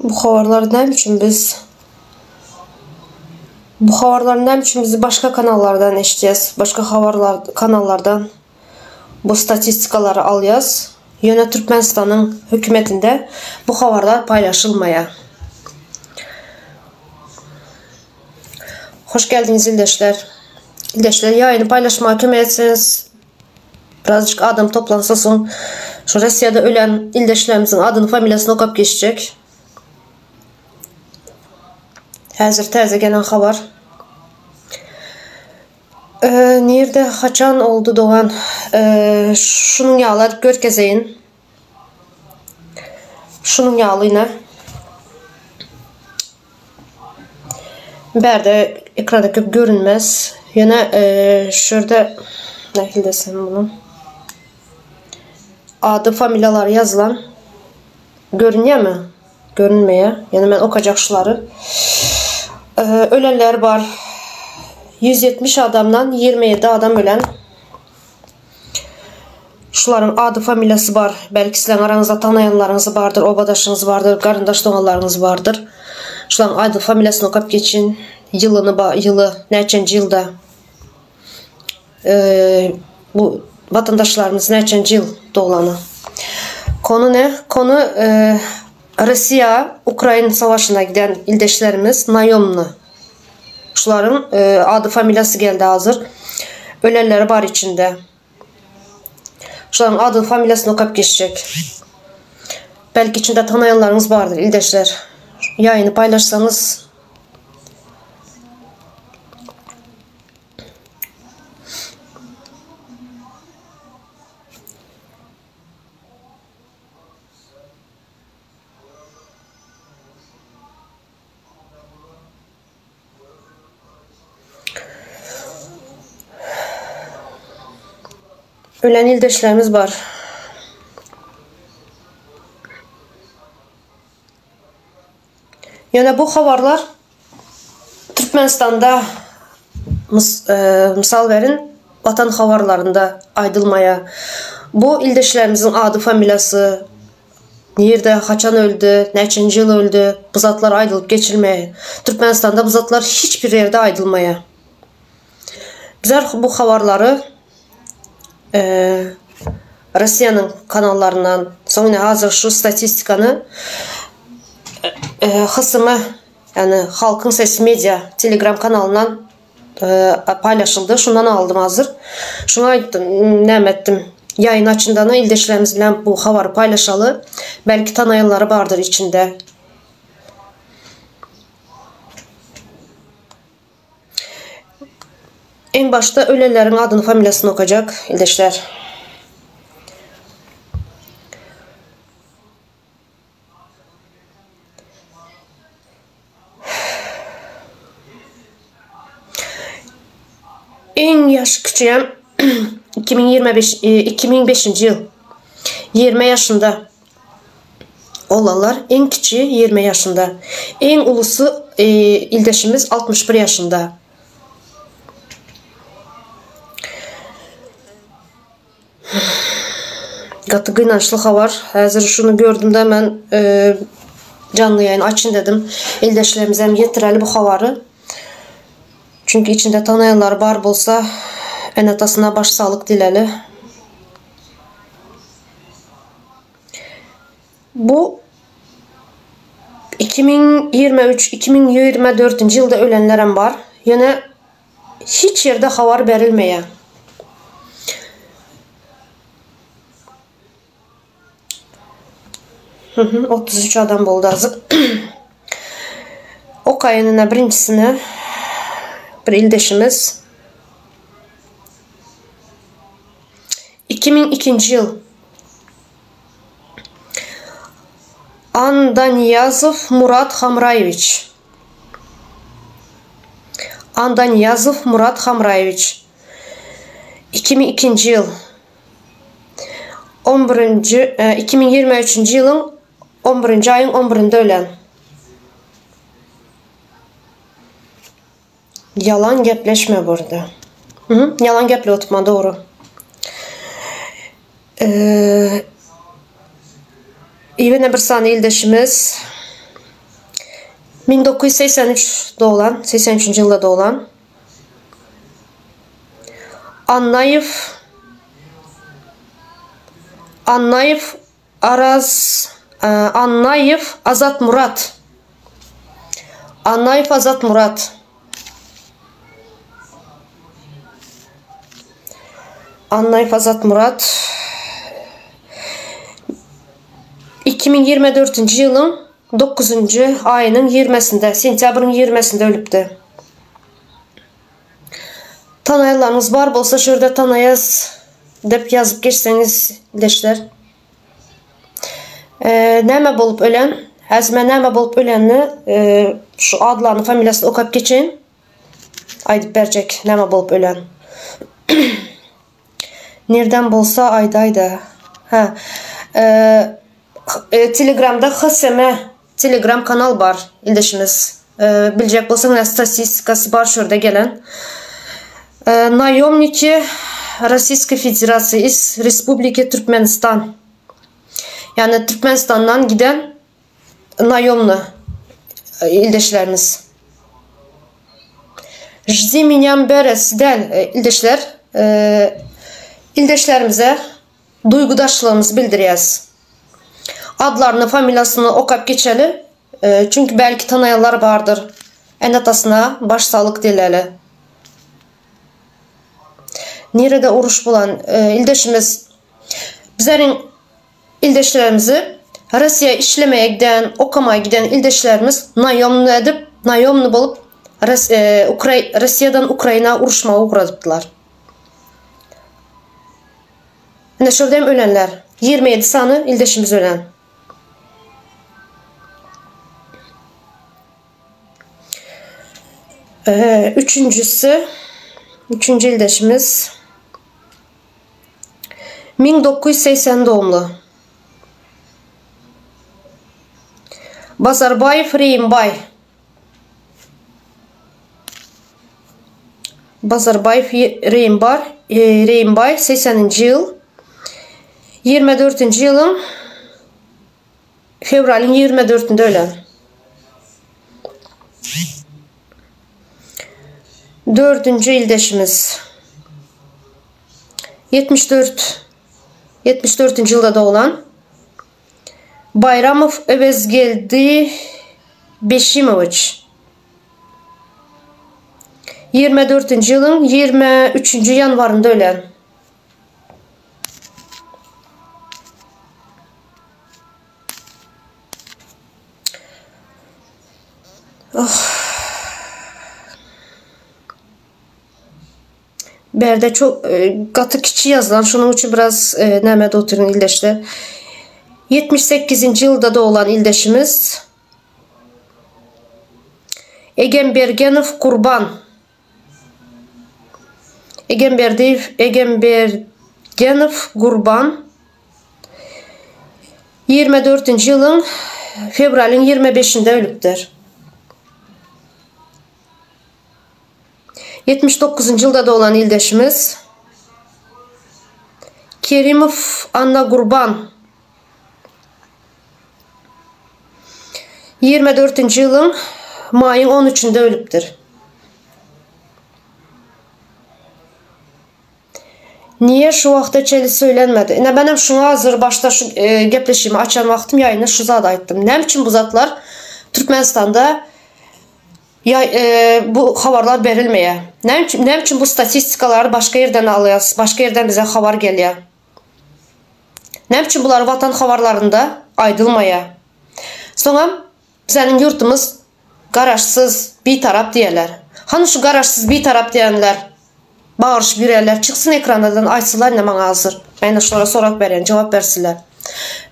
Bu habarlar näme üçin biz Bu habarlar näme üçin biz başga kanallardan eşitýäs, başga habarlar kanallardan bu statistikalary alýas. Ýöne Türkmenistanyň hökümetinde bu habarlar paýlaşylmaýar. Hoş geldiňiz ildeşler. Ildeşler ýaýyny paýlaşmaga kömek etseňiz birazjyk adam toplansa soň şu Russiýada ölen ildeşlerimiziň adyny familiýasyny okap geçjek. Häzir täze gelen habar. Nirde haçan oldy dogan? Şunuň ýaly edip görkezeýin. Şunuň ýaly ine. Bärde ekranda köp görünmez. Ýöne şu ýerde nähili desem bunu? Ady, familiýalary ýazylan. Görünýärmi? Görünmeýär. Ýöne men okajak şulary. Ölenler bar. 170 adamdan 27 adam ölen. Şularyň ady familiýasy bar. Belki sizleň araňyzda tanaýanlaryňyz bardyr, obadaşyňyz bardyr, garyndaş doganlaryňyz bardyr. Şularyň ady familiýasyny okap geçin. Ýylyny ba ýyly näçenji ýylda bu watandaşlarymyz näçenji ýyl doglany. Konu ne? Konu Russiýa Ukraina savaşyna giden ildeşlerimiz naýomny. Şularyň ady familiýasy geldi hazir. Ölenleri bar içinde. Şularyň ady familiýasyny okap geçjek. Belki içinde tanaýanlaryňyz bardyr ildeşler. Ýaýyny paýlaşsaňyz Ölen ildeşlerimiz bar. Ýöne bu habarlar Türkmenistanda mysal berin Watan habarlarynda aýdylmaýar. Bu ildeşlerimiziň ady familiýasy, nirde, haçan öldi, näçenji ýyl öldi, bu zatlar aýdylyp geçilmeýär. Türkmenistanda bu zatlar hiç bir ýerde aýdylmaýar. Bizler bu habarlary Russiýanyň kanallaryndan, soň ine hazir şu statistikany HSM, ýagny Halkyň Sesi Media Telegram kanalyndan paýlaşyldy. Şundan aldym hazir. Şuňa aýtdym, näme etdim. Ýaýyn açyndana ildeşlerimiz bilen bu habary paýlaşaly. Belki tanaýanlary bardyr içinde. Iň başda ölenleriň adyny familiýasyny okajak ildeşler. Iň ýaş kiçi 2025 2005-nji ýyl 20 ýaşynda olanlar iň kiçi 20 ýaşynda. Iň ulusy ildeşimiz 61 ýaşynda. Gaty gynançly habar. Häzir şuny gördüm-de men janly ýaýyn açyn dedim. Ildeşlerimize hem ýetireli bu habary. Çünki içinde tanaýanlary bar bolsa ene-atasyna baş saglyk dileli. Bu 2023, 2024-nji ýylda ölenlerem bar. Ýöne hiç ýerde habar berilmeýär. Hı hı, 33 adam boldy azyk. Okaýyn ine birinjisini. Bir ildeşimiz. 2002-nji ýyl. Andaniýazow Murat Hamraýewiç. Andaniýazow Murat Hamraýewiç. 2002-nji ýyl. On birinji, 2023-nji ýylyň on birinji aýyň on birinde ölen. Ýalan gepleşme burada. Hı, ýalan geple oturma dogry. Ee, ýene bir sany ildeşimiz. 1983 doglan, 83-nji ýylda doglan. Annaýew Annaýew Araz Annaýew Azatmyrat Annaýew Azatmyrat Annaýew Azatmyrat 2024-nji ýylyň dokuzynjy aýynyň ýigrimesinde, sentýabryň ýigrimesinde ölüpdi. Tanaýanlaryňyz bar bolsa şu ýerde tanaýas dep ýazyp geçseňiz ildeşler. Näme bolup ölen? Häzir men näme bolup ölenini şu adlaryny familiýasyny okap geçeýin. Aýdyp berjek näme bolup ölen. Nirden bolsa aýdaýda. Hä. Telegramda HSM Telegram kanal bar ildeşimiz. Biljek bolsaň ine statistikasy bar şu ýerde gelen. Naýomniki Rossiýskiý Federasiýa iz Respubliki Türkmenistan. Ýagny Türkmenistandan giden naýomny ildeşlerimiz. Ždi minýam beres däl ildeşler. Ildeşlerimize duýgudaşlygymyzy bildirýäs. Adlaryny, familiýasyny okap geçeli. Çünki belki tanaýanlar bardyr. Ene-atasyna baş saglyk diläli. Nirede uruş bolan ildeşimiz bizleriň ildeşlerimizi Rossiýa işlemeye giden, okamaya giden ildeşlerimiz naýomny edip, naýomny bolup Rossiýadan Ukraina uruşmaga ugradypdylar. Ine şurada hem ölenler. 27 sany ildeşimiz ölen. Ee, üçüncüsü, üçüncü ildeşimiz 1980 doğumlu. Bazarbaýew Reýimbaý. Bazarbaýew Reýimbar, Reýimbaý 80-nji ýyl. 24-nji ýylyň fewralyň 24-ünde ölen. Dördünji ildeşimiz. 74 74-nji ýylda doglan. Baýramow Öwezgeldi Beşimowiç. 24-nji ýylyň 23-nji ýanwarynda ölen. Oh. Bärde çok e, gaty kiçi ýazylan, şonuň üçin biraz e, nämede oturyn ildeşler. 78-nji ýylda doglan ildeşimiz Egembergenow Gurban. Egemberdiýew Egembergenow Gurban 24-nji ýylyň fewralyň 25-inde ölüpdir. 79-njy ýylda doglan ildeşimiz Kerimow Annagurban 24-nji ýylyň maýyň 13-ünde ölüpdir. Niýe şu wagta çenli söylenmedi? Ine menem şuňa hazir başda şu e, gepleşigimi açan wagtym ýaýyna şu zady aýtdym. Näme üçin bu zatlar Türkmenistanda Ýa bu habarlar berilmeýär. Näme üçin, näme üçin bu statistikalary başga ýerden alýas, başga ýerden bize habar gelýär? Näme üçin bular watan habarlarynda aýdylmaýar? Soňam bizäniň ýurtumyz garaşsyz, bitarap diýerler. Hany şu garaşsyz, bitarap diýenler bagyryşyp ýörýärler, çyksyn ekranadan aýtsylar ine maňa hazir. Men şulara sorag berýän, jogap bersinler.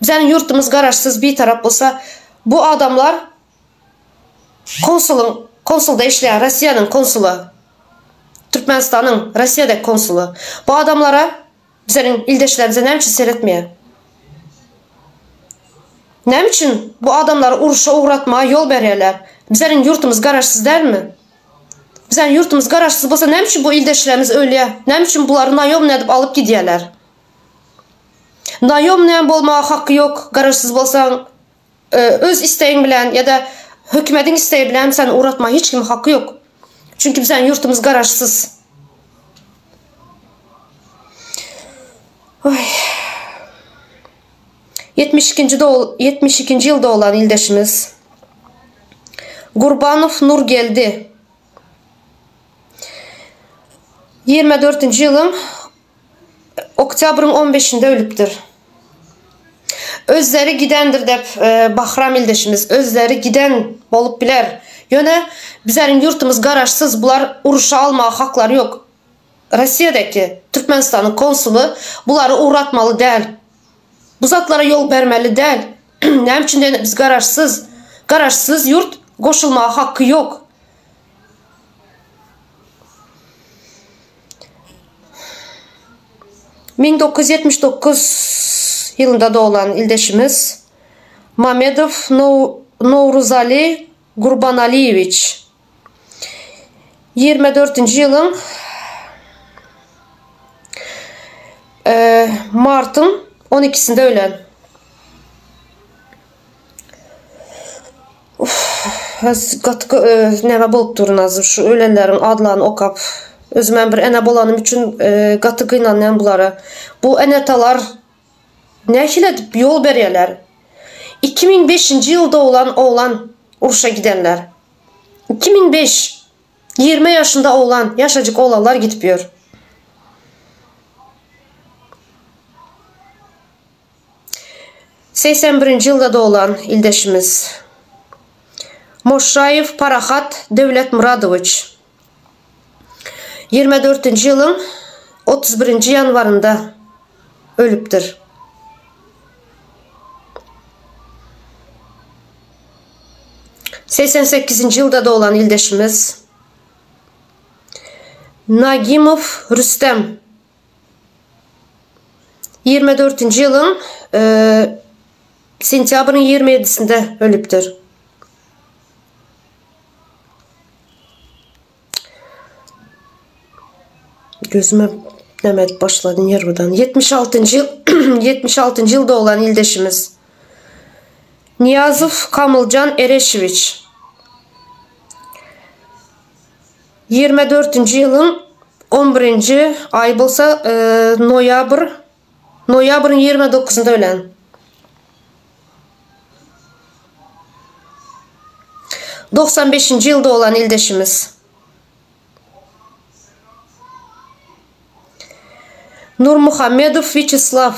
Bizäniň ýurtumyz garaşsyz, bitarap bolsa, bu adamlar Konsulyň, konsulda işleýän Rossiýanyň konsuly, Türkmenistanyň Rossiýadaky konsuly bu adamlara bizleriň ildeşlerimize näme üçin seretmeýär? Näme üçin bu adamlary uruşa ugratmaga ýol berýärler? Bizleriň ýurtumyz garaşsyz dälmi? Bizleriň ýurtumyz garaşsyz bolsa näme üçin bu ildeşlerimiz ölýär? Näme üçin bulary naýomny edip alyp gidýärler? Naýomnyam bolmaga haky ýok, garaşsyz bolsaň Öz islegiň bilen ýa-da Hökümediň islegi bilen bizäni ugratmaga hiç kimiň haky ýok. Çünki bizäniň ýurtumyz garaşsyz. Oý. 72-nji dog 72-nji ýyl doglan ildeşimiz Gurbanow Nurgeldi 24-nji ýylyň oktýabryň 15-inde ölüpdir. Özleri gidendir dep Bahram ildeşimiz özleri giden bolup biler. Ýöne bizäriň ýurtumyz garaşsyz bular uruşa almaga haklary ýok. Rossiýadaki Türkmenistanyň konsuly bulary ugratmaly däl. Bu zatlara ýol bermeli däl. Näme üçin diýende biz garaşsyz. Garaşsyz ýurt goşulmaga haky ýok. 1979 ýylynda doglan ildeşimiz Mamedow Nowruzali Gurbanaliýewiç 24-nji ýylyň martyň 12-sinde ölen. Uf, gaty näme bolup dur Nazym şu ölenleriň adlaryny okap. Özümem bir ene bolanym üçin gaty gynanýan bulara. Bu ene-atalar Nähili edip ýol berýärler? 2005-nji ýylda oglan oglan urşa gidenler. 2005! 20 ýaşynda oglan, ýaşajyk oglanlar gidip ýör. 81-nji ýylda doglan ildeşimiz Moşşaýew Parahat Döwletmyradowiç 24-nji ýylyň 31-nji ýanwarynda ölüpdir. 88-nji ýylda doglan ildeşimiz Nagimow Rüstem 24-nji ýylyň sentýabryň 27-sinde ölüpdir. Gözüme näme edip başlady nerwdan. 76-njy 76-njy ýyl doglan ildeşimiz. Nyýazow Kamyljan Ereşewiç. 24-nji ýylyň 11-nji aýy bolsa e, noýabr noýabryň 29-ynda ölen. 95-nji ýyl doglan ildeşimiz. Nurmuhammedow Wýaçeslaw.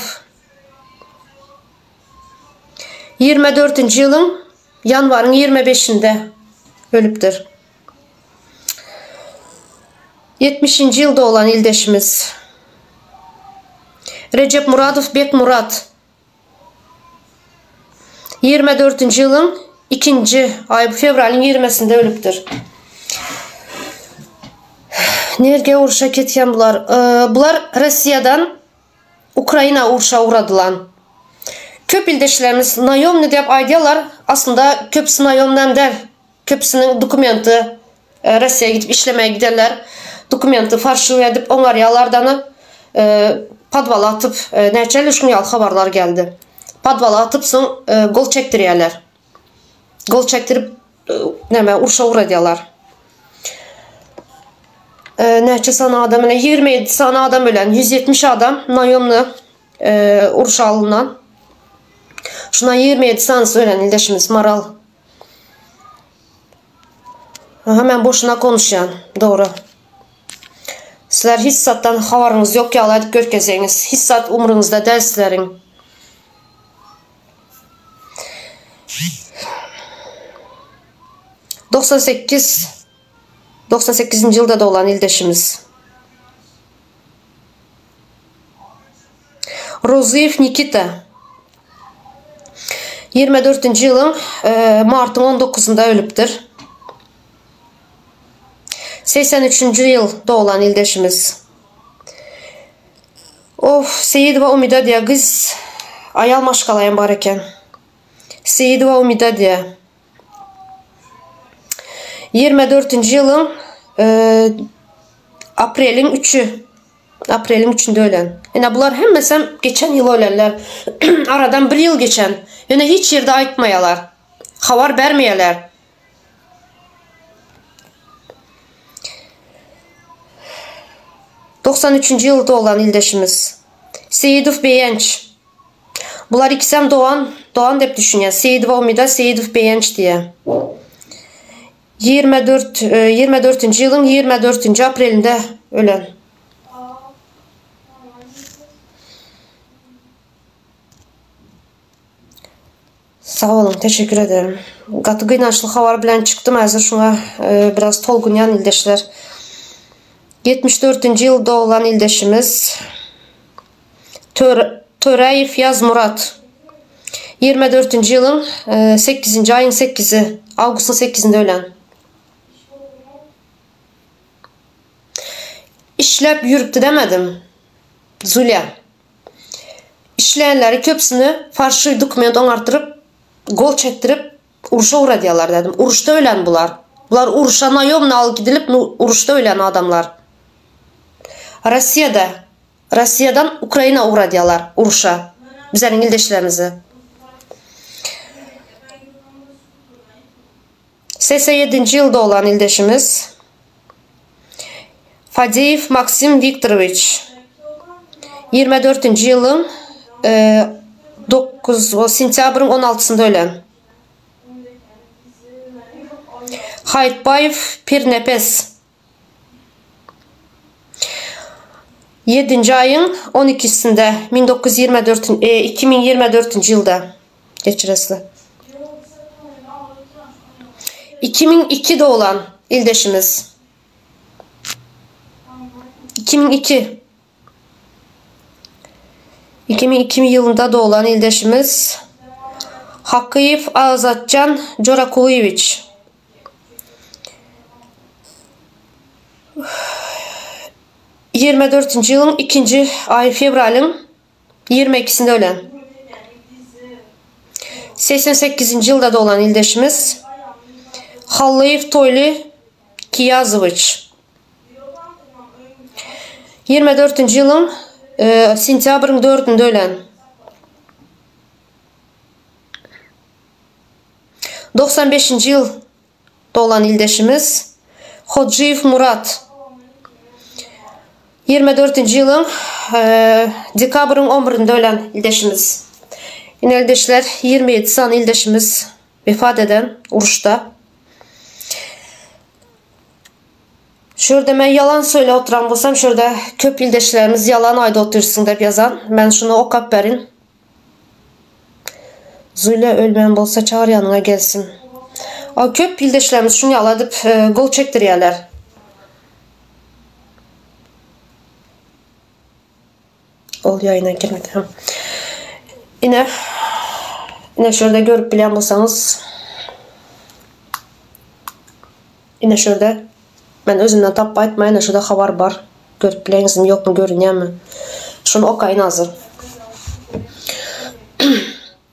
24-nji ýylyň ýanwaryň 25-inde ölüpdir. 70-nji ýyl doglan ildeşimiz. Rejepmuradow Bekmurat. 24-nji ýylyň ikinji aýy fewralyň 20-sinde ölüpdir. Nerge urşa ketýän bular? Bular Rossiýadan Ukraina urşa ugradylan. Köp ildeşlerimiz naýomny diýip aýdýarlar, aslynda köpüsi naýomnam däl. Köpüsiniň dokumenti Rossiýa gidip işlemäge gidenler dokumenti farşiw edip oňarýarlardany podwala atyp näçe ýyl şuň ýaly habarlar geldi. Podwala atyp soň gol çekdirýärler. Gol çekdirip näme urşa ugradýarlar. Näçe sany adam ölen? 27 sany adam ölen. 170 adam naýomny urşa alynan. Şundan 27 sanysy ölen ildeşimiz Maral. Aha men boşuna konuşýan. Dogry. Sizler hiç zatdan habaryňyz ýok ýaly edip görkezýäňiz. Hiç zat umruňyzda däl sizleriň. 98 98-nji ýylda doglan ildeşimiz. Rozyýew Nikita 24-nji ýylyň martyň 19-ynda ölüpdir. 83-nji ýyl doglan ildeşimiz. Of, Seýidowa Umida diýä gyz aýal maşgalaýam bar eken. Seýidowa Umida diýä. 24-nji ýylyň apreliň 3-ü Apreliň üçünde ölen. Ine bular hemmesem geçen ýyl ölenler. Aradan bir ýyl geçen. Ýöne hiç ýerde aýtmaýalar. Habar bermeýäler. 93-nji ýyl doglan ildeşimiz. Seýidow Begenç. Bular ikisem dogan, dogan dep düşünýän. Seýidowa Umida, Seýidow Begenç diýýär. 24, 24-nji ýylyň 24-nji aprelinde ölen. Sag boluň, teşekkür ederim. Gaty gynançly habar bilen çykdym häzir şuňa biraz tolgunýan ildeşler. 74-nji ýyl doglan ildeşimiz Töräýew Ýazmurat. 24-nji ýylyň 8-nji aýyň 8-i, awgustyň 8-inde ölen. Işläp ýürüpdi demedim. Zulýa. Işleýänleri köpüsini farşiw dokument oňartdyryp, gol çekdirip urşa ugradýarlar dedim. Uruşda ölen bular. Bular uruşa naýomny alyp gidilip uruşda ölen adamlar. Rossiýada, Rossiýadan Ukraina ugradýarlar uruşa bizeniň ildeşlerimizi. 87-nji ýyl doglan ildeşimiz Fadeýew Maksim Wiktorowiç 24-nji ýylyň 9 sentýabryň 16-synda ölen. Haýytbaýew Pirnepes Ýedinji aýyň on ikisinde 1924 2024-nji ýylda geçiresli. 2002 doglan ildeşimiz. 2002 2002 ýylynda doglan ildeşimiz Hakyýew Azatjan Jorakulyýewiç. 24-nji ýylyň ikinji aýy fewralyň 22-sinde ölen. 88-nji ýylda doglan ildeşimiz Hallyýew Toýly Kiýazowiç. 24-nji ýylyň sentýabryň 4-ünde ölen. 95-nji ýyl doglan ildeşimiz Hojyýew Murat 24-nji ýylyň dekabryň on birinde ölen ildeşimiz. Ine ildeşler 27 sany ildeşimiz wefat eden uruşda. Şu ýerde men ýalan söýläp oturan bolsam şu ýerde köp ildeşlerimiz ýalan aýdyp otyrsyň diýip ýazan. Men şuny okap berin. Zule ölmän bolsa çagyr ýanyňa gelsin. A köp ildeşlerimiz şuny ýaly edip gol çekdirýärler. Ol ýaýyna girmedi. Ine ine şu ýerde görüp bilýän bolsaňyz ine şu ýerde men özümden tapyp aýtmaýyn ine şurada habar bar. Görüp bileňizmi ýokmy görünýärmi? Şuny okaýyn hazir.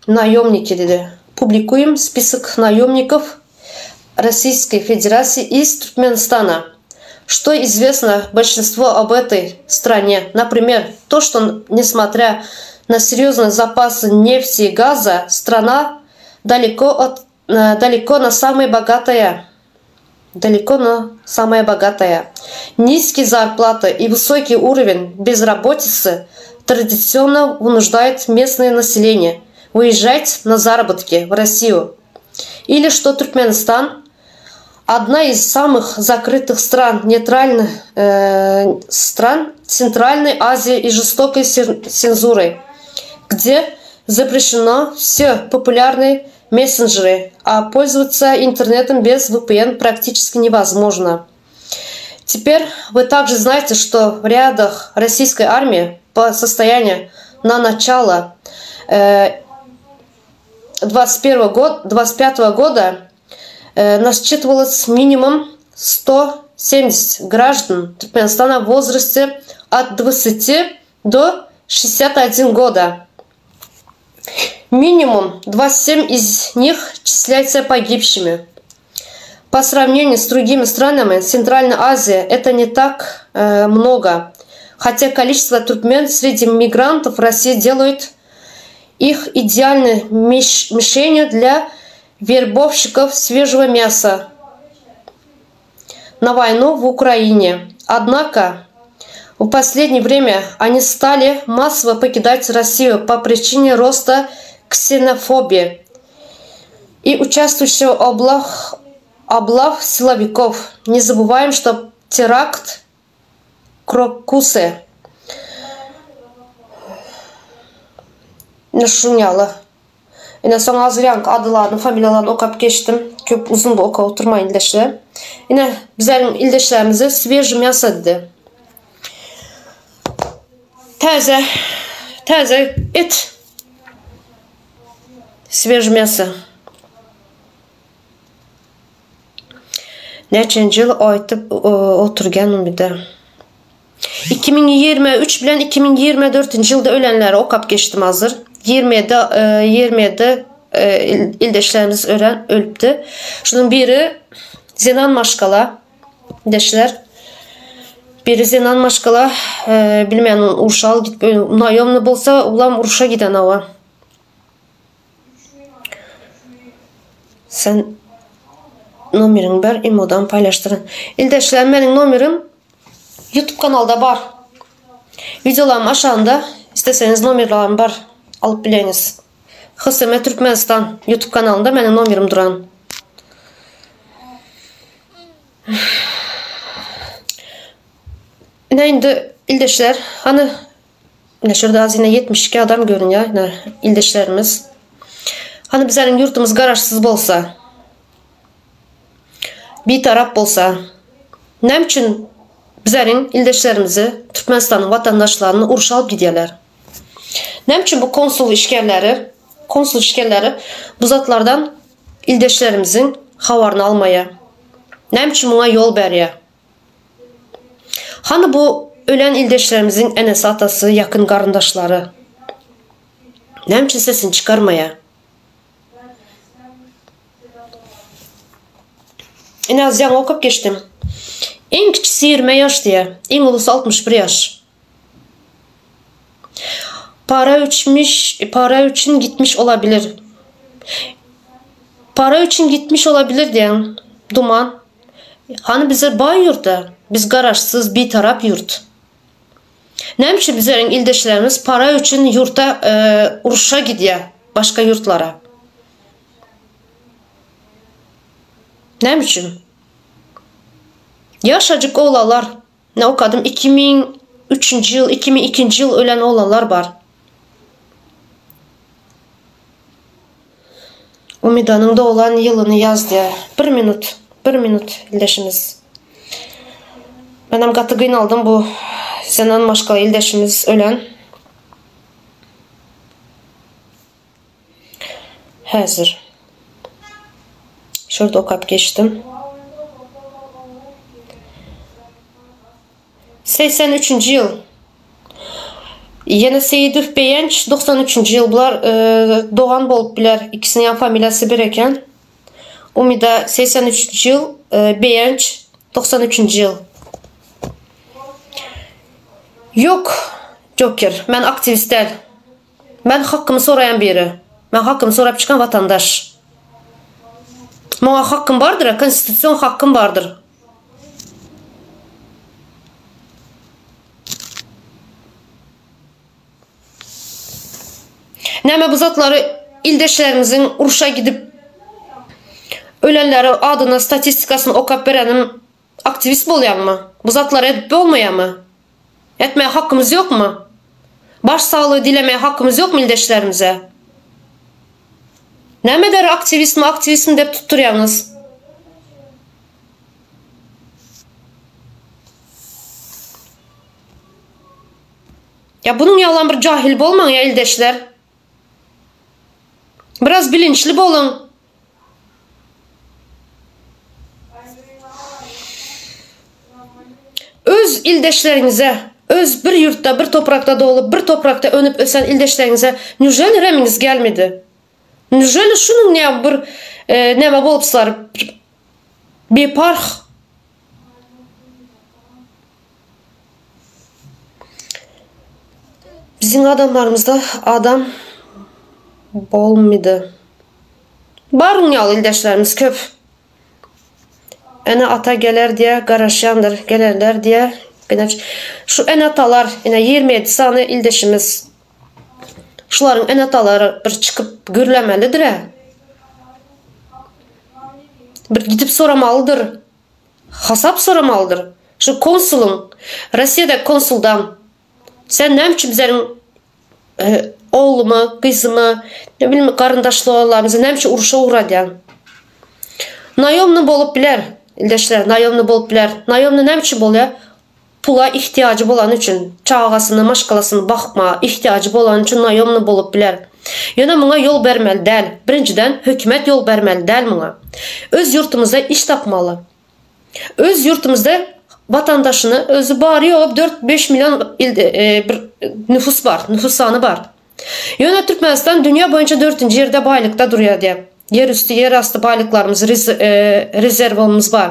Naýomniki diýdi. Publikuýem spisok naýomnikow Rossiýskoý Federasiýi iz Türkmenistana. Što izwesno bolşinstwo ob etoý strane, naprimer, to što nesmotrýa na serýoznyý zapasy nefti i gaza, strana daleko ot daleko na samaya bogataýa daleko na samaya bogataýa. Nizkiý zarplata i wysokiý urowen bezrabotisy tradisionno wynujdaýut mestnoe naseleniýe wyýežžat na zarobotki w Rossiýu. Ili što Türkmenistan odna iz samyh zakrytyh stran neytralnyh stran Tsentralnoý Aziýi i žestokoý senzuroý, gde zapreşeno wse populýarnyý messenjery, a polzowatsa internetom bez VPN praktiçeski nevozmožno. Teper vy takže znaýte, što w rýadah rossiýskoý armiýi po sostoýaniýu na načalo 21 god, 25 goda nasçitywalos minimum 170 graždan Türkmenistana w wozraste ot 20 do 61 goda. Minimum 27 iz nih çislýaýtsa pogibşimi. Po sravneniýu s drugimi stranami Sentralnoý Aziýa eto ne tak mnogo, hotýa koliçestwo türkmen sredi migrantow Rossiýa delaýut ih idealnoý mişenýu dlýa werbowşikow svežego mýasa na woýnu w Ukraine. Odnako. В последнее время они стали массово покидать Россию по причине роста ксенофобии и участвующего облав, облав силовиков. Не забываем, что теракт Крокусы Ine şuň ýaly. Ine soň azir ýaňky adylaryny, familiýalaryny okap geçdim. Köp uzyn bu okap oturmaýyn ildeşler. Ine bizleriň ildeşlerimize sveži mýasa diýdi. Täze täze et. Sveži mýasa. Näçenji ýyl aýtyp oturgan Umyda. 2023 bilen 2024-nji ýylda ölenleri okap geçdim hazir. 27 27 ildeşlerimiz ölen ölüpdi. Şunuň biri zenan maşgala ildeşler. Biri zenan maşgala bilmän urşa alyp gidip naýomny bolsa ulam urşa giden awa. Sen nomeriňi ber imodan paýlaşdyryn. Ildeşler meniň nomerim YouTube kanalda bar. Wideolarym aşagynda isteseňiz nomerlerim bar alyp bileňiz. HSM Türkmenistan YouTube kanalynda meniň nomerim duran. Ine indi ildeşler hany Ine şurada az ine 72 adam görünýär ine ildeşlerimiz. Hany bizleriň ýurtumyz garaşsyz bolsa, bitarap bolsa, näme üçin bizleriň ildeşlerimizi, Türkmenistanyň watandaşlaryny urşa alyp gidýärler? Näme üçin bu konsul işgärleri, konsul işgärleri bu zatlardan ildeşlerimiziň habaryny almaýar? Näme üçin muňa ýol berýär? Hany bu ölen ildeşlerimiziň enesi-atasy, ýakyn garyndaşlary? Näme üçin sesini çykarmaýar? Ine az ýaňy okap geçdim. Iň kiçisi 20 ýaş diýýär, iň ulusy 61 ýaş. Para üçmiş, para üçin gitmiş olabilir. Para üçin gitmiş olabilir diýen Duman. Hany bize baý ýurda, biz garaşsyz bitarap ýurt. Näme üçin bizleriň ildeşlerimiz para üçin ýurta uruşa gidýär başga ýurtlara? Näme üçin? Ýaşajyk oglanlar, ne okadym 2003-nji ýyl, 2002-nji ýyl ölen oglanlar bar. Umidanyň doglan ýylyny ýaz diýýär. Bir minut, bir minut ildeşimiz. Menem gaty gynaldym bu zenan maşgala ildeşimiz ölen. Häzir. Şurada okap geçdim. 83-nji ýyl. Ýene Seýidow Beýenç 93-nji ýyl bular dogan bolup biler. Ikisiniň hem familiýasy bir eken. Umida 83-nji ýyl, Beýenç 93-nji ýyl. Ýok, Joker, men aktiwist däl. Men hakymy soraýan biri. Men hakymy sorap çykan watandaş. Maňa hakym bardyr, konstitusion hakym bardyr. Näme bu zatlary ildeşlerimiziň urşa gidip ölenleri adyna statistikasyny okap berenim aktiwist bolýaňmy? Bu zatlary edip bolmaýamy? Etmäge hakymyz ýokmy? Baş saglygy dilemäge hakymyz ýokmy ildeşlerimize? Näme deri aktiwistmi aktiwistmi dep tutdurýaňyz? Ýa bunuň ýalam bir jahil bolmaň ýa ildeşler. Biraz bilinçli boluň. Öz ildeşleriňize, öz bir ýurtda, bir toprakda doglup, bir toprakda önüp ösen ildeşleriňize nýuželi remiňiz gelmedi? Nýuželi şunuň näme bir näme bolupslar? Biparh. Biziň adamlarymyzda adam bolmydy. Baryň ýaly ildeşlerimiz köp. Ene ata geler diýe garaşýandyr, gelerler diýe. Gynanç. Şu ene-atalar, ine 27 sany ildeşimiz. Şularyň ene-atalary bir çykyp gürlemelidir-ä. Bir gidip soramalydyr. Hasap soramalydyr. Şu konsulyň, Rossiýada konsuldan sen näme üçin bizleriň oglumy, gyzymy, ne bileyim garyndaşlarymyzy näme üçin urşa ugradýaň? Naýomny bolup biler, ildeşler, naýomny bolup biler. Naýomny näme üçin bolýar? Pula ihtiýajy bolany üçin, çagasyny, maşgalasyny bakmaga ihtiýajy bolany üçin naýomny bolup biler. Ýöne muňa ýol bermeli däl. Birinjiden, hökümet ýol bermeli däl muňa. Öz ýurtumyzda iş tapmaly. Öz ýurtumyzda watandaşyny özi bary-ýogy dört-beş million bir nüfus bar, nüfus sany bar. Ýöne Türkmenistan dünýä boýunça dörtünji ýerde baýlykda durýar diýýär. Ýer üsti, ýer asty baýlyklarymyz, rezerwimiz bar.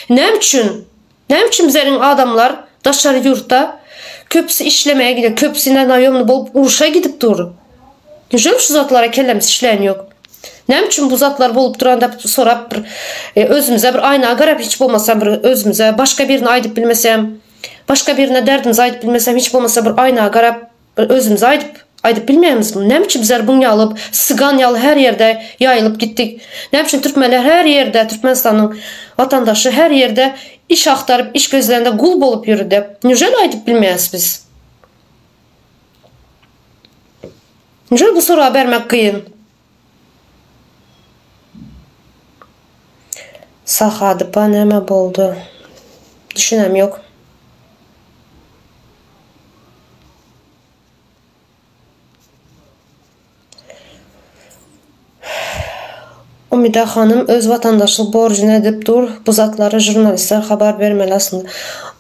Näme üçin? Näme üçin bizleriň adamlar daşary ýurtda köpüsi işlemäge gidýär, köpüsi ine naýomny bolup urşa gidip dur. Neželi şu zatlara kellemiz işleýän ýok. Näme üçin bu zatlar bolup duran dep sorap bir e, özümize bir aýna garap hiç bolmasa bir özümize başga birine aýdyp bilmesem, başga birine derdimizi aýdyp bilmesem hiç bolmasa bir aýna garap Bir özümize aýdyp, aýdyp bilmeýämizmi? Näme üçin bizler buň ýaly sygan ýaly her ýerde ýaýylyp gitdik? Näme üçin türkmenler her ýerde, Türkmenistanyň watandaşy her ýerde iş agtaryp, iş gözlände gul bolup ýördi? Neželi aýdyp bilmeýäs biz? Neželi bu soragy bermek kyn? Sahadypa näme boldy? Düşünem ýok. Umida hanym öz watandaşlyk borjuny edip dur, bu zatlary žurnalistler habar bermeli aslynda.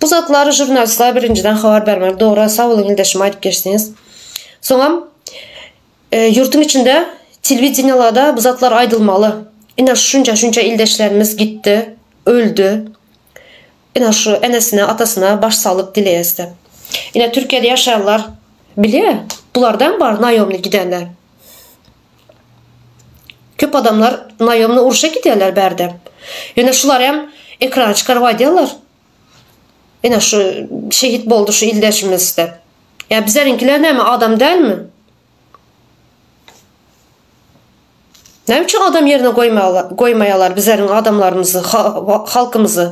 Bu zatlary žurnalistler birinjiden habar bermeli dogry sag boluň ildeşim aýdyp geçdiňiz. Soňam ýurtuň içinde telewideniýalarda bu zatlar aýdylmaly. Ine şunça şunça ildeşlerimiz gitdi, öldi. Ine şu enesine atasyna baş saglyk dileýäsde. Ine Türkiýede ýaşaýanlar bilýä bulardan bar naýomny gidenler. Köp adamlar naýomny urşa gidýärler bärde. Ýöne şular hem ekrana çykaryp aýdýarlar. Ine şu şehit boldy şu ildeşimiz dep. Ýa bizleriňkiler näme adam dälmi? Näme üçin adam ýerine goýmaýarlar bizleriň adamlarymyzy, halkymyzy?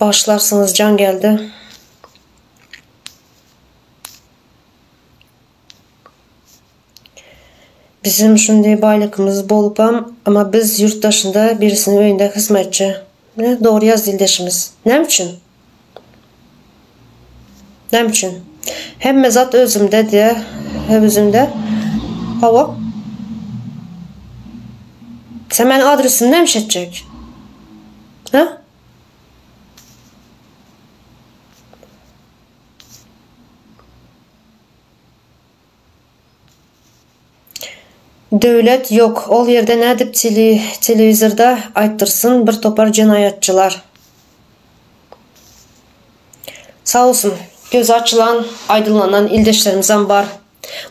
Bagyşlarsyňyz jaň geldi. Bizim şunday baýlykymyz bolupam, amma biz ýurt daşynda birisiniň öýünde hyzmatçy. Ine, dogry ýazdy ildeşimiz. Näme üçin? Näme üçin? Hemme zat özümde diýe, özümde. Hawa. Sen meniň adresimi näme iş etjek? Ha? Döwlet ýok ol ýerde nädip telewizorda aýtdyrsyn bir topar jenaýatçylar. Sag bolsun. Gözi açylan, aýdynlanan ildeşlerimizem bar.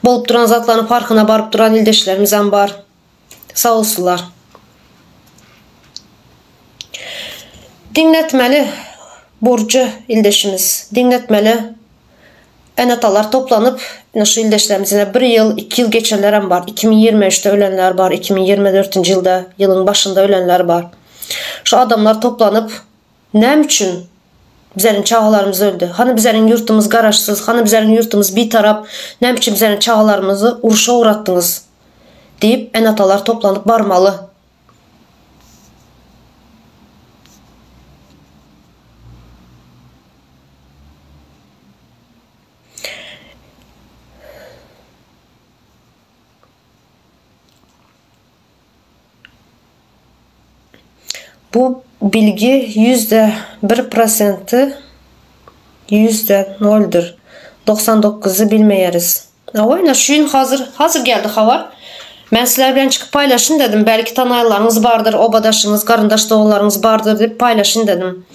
Bolup duran zatlaryň parhyna baryp duran ildeşlerimizem bar. Sag bolsunlar. Diňletmeli Burju ildeşimiz. Diňletmeli. Ene-atalar toplanyp, ine şu ildeşlerimiz ine bir ýyl, iki ýyl geçenlerem bar. 2023-de ölenler bar, 2024-nji ýylda, ýylyň başynda ölenler bar. Şu adamlar toplanyp, näme üçin bizleriň çagalarymyz öldi? Hany bizleriň ýurtumyz garaşsyz, hany bizleriň ýurtumyz bitarap, näme üçin bizleriň çagalarymyzy urşa ugratdyňyz? Diýip, ene-atalar toplanyp barmaly. Bu bilgi 1% prosenti ýüzde noldur. 90 dokuzy bilmeýäris. Hawa ine şu gün hazir hazir geldi habar. Men sizler bilen çykyp paýlaşyn dedim. Belki tanaýanlaryňyz bardyr, obadaşyňyz, garyndaş doganlaryňyz bardyr diýip paýlaşyn dedim.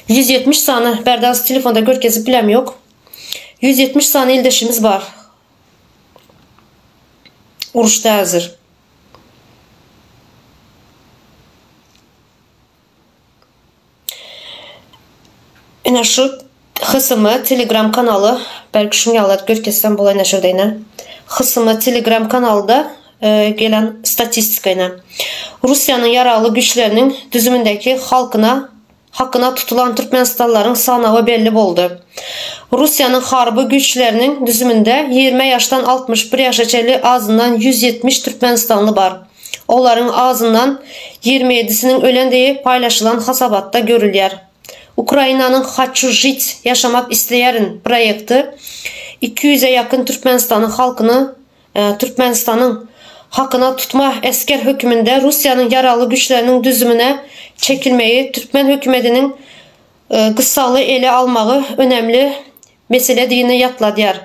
170 sany bärde az telefonda görkezip bilem ýok. 170 sany ildeşimiz bar. Uruşda hazir. Ine şu HSM Telegram kanaly, belki şuny ýaly görkezsem bolar ine şurada ine. HSM Telegram kanalda e, gelen statistika ine. Russiýanyň ýaragly güýçleriniň düzümindäki halkyna hakyna tutulan türkmenistanlylaryň sanawy belli boldy. Russiýanyň harby güýçleriniň düzüminde 20 ýaşdan 61 ýaşa çenli azyndan 170 türkmenistanly bar. Olaryň azyndan 27-siniň ölendigi paýlaşylan hasabatda görülýär. Ukrainanyň Haçu žit, Ýaşamak isleýärin, proýekti 200-e ýakyn Türkmenistanyň halkyny Türkmenistanyň hakyna tutma esger höküminde Russiýanyň Ýaragly Güýçleriniň düzümine çekilmegi türkmen hökümetiniň gyssagly ele almagy önemli meseledigini ýatladýar.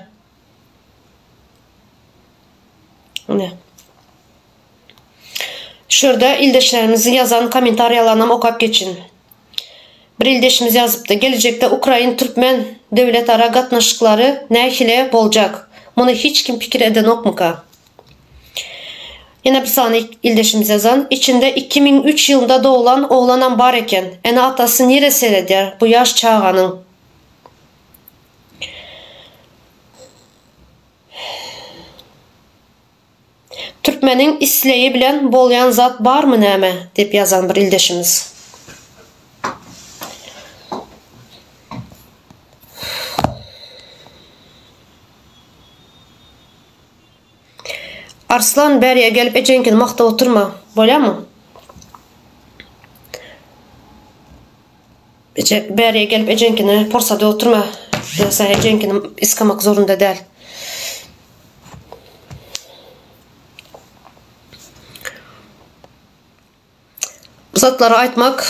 Ine. Şurada ildeşlerimizin yazan kommentariýalaryny okap geçin. Bir ildeşimiz ýazypdy, Gelejekde ukrain-türkmen döwletara gatnaşyklary nähili boljak? Muny hiç kim pikir edenokmyka? Ýene bir sany ildeşimiz ýazan, Içinde 2003 ýylynda doglan oglanam bar eken. Ene-atasy nirä seredýär bu ýaş çaganyň? Türkmeniň isleýi bilen bolýan zat barmy näme? diýip ýazan bir ildeşimiz. Arslan bärýe gelip ejeňkini magtap oturma. Bolýamy? Eje bärýe gelip ejeňkini porsady oturma. Sen ejeňkini iskamak zorunda däl. Bu zatlary aýtmak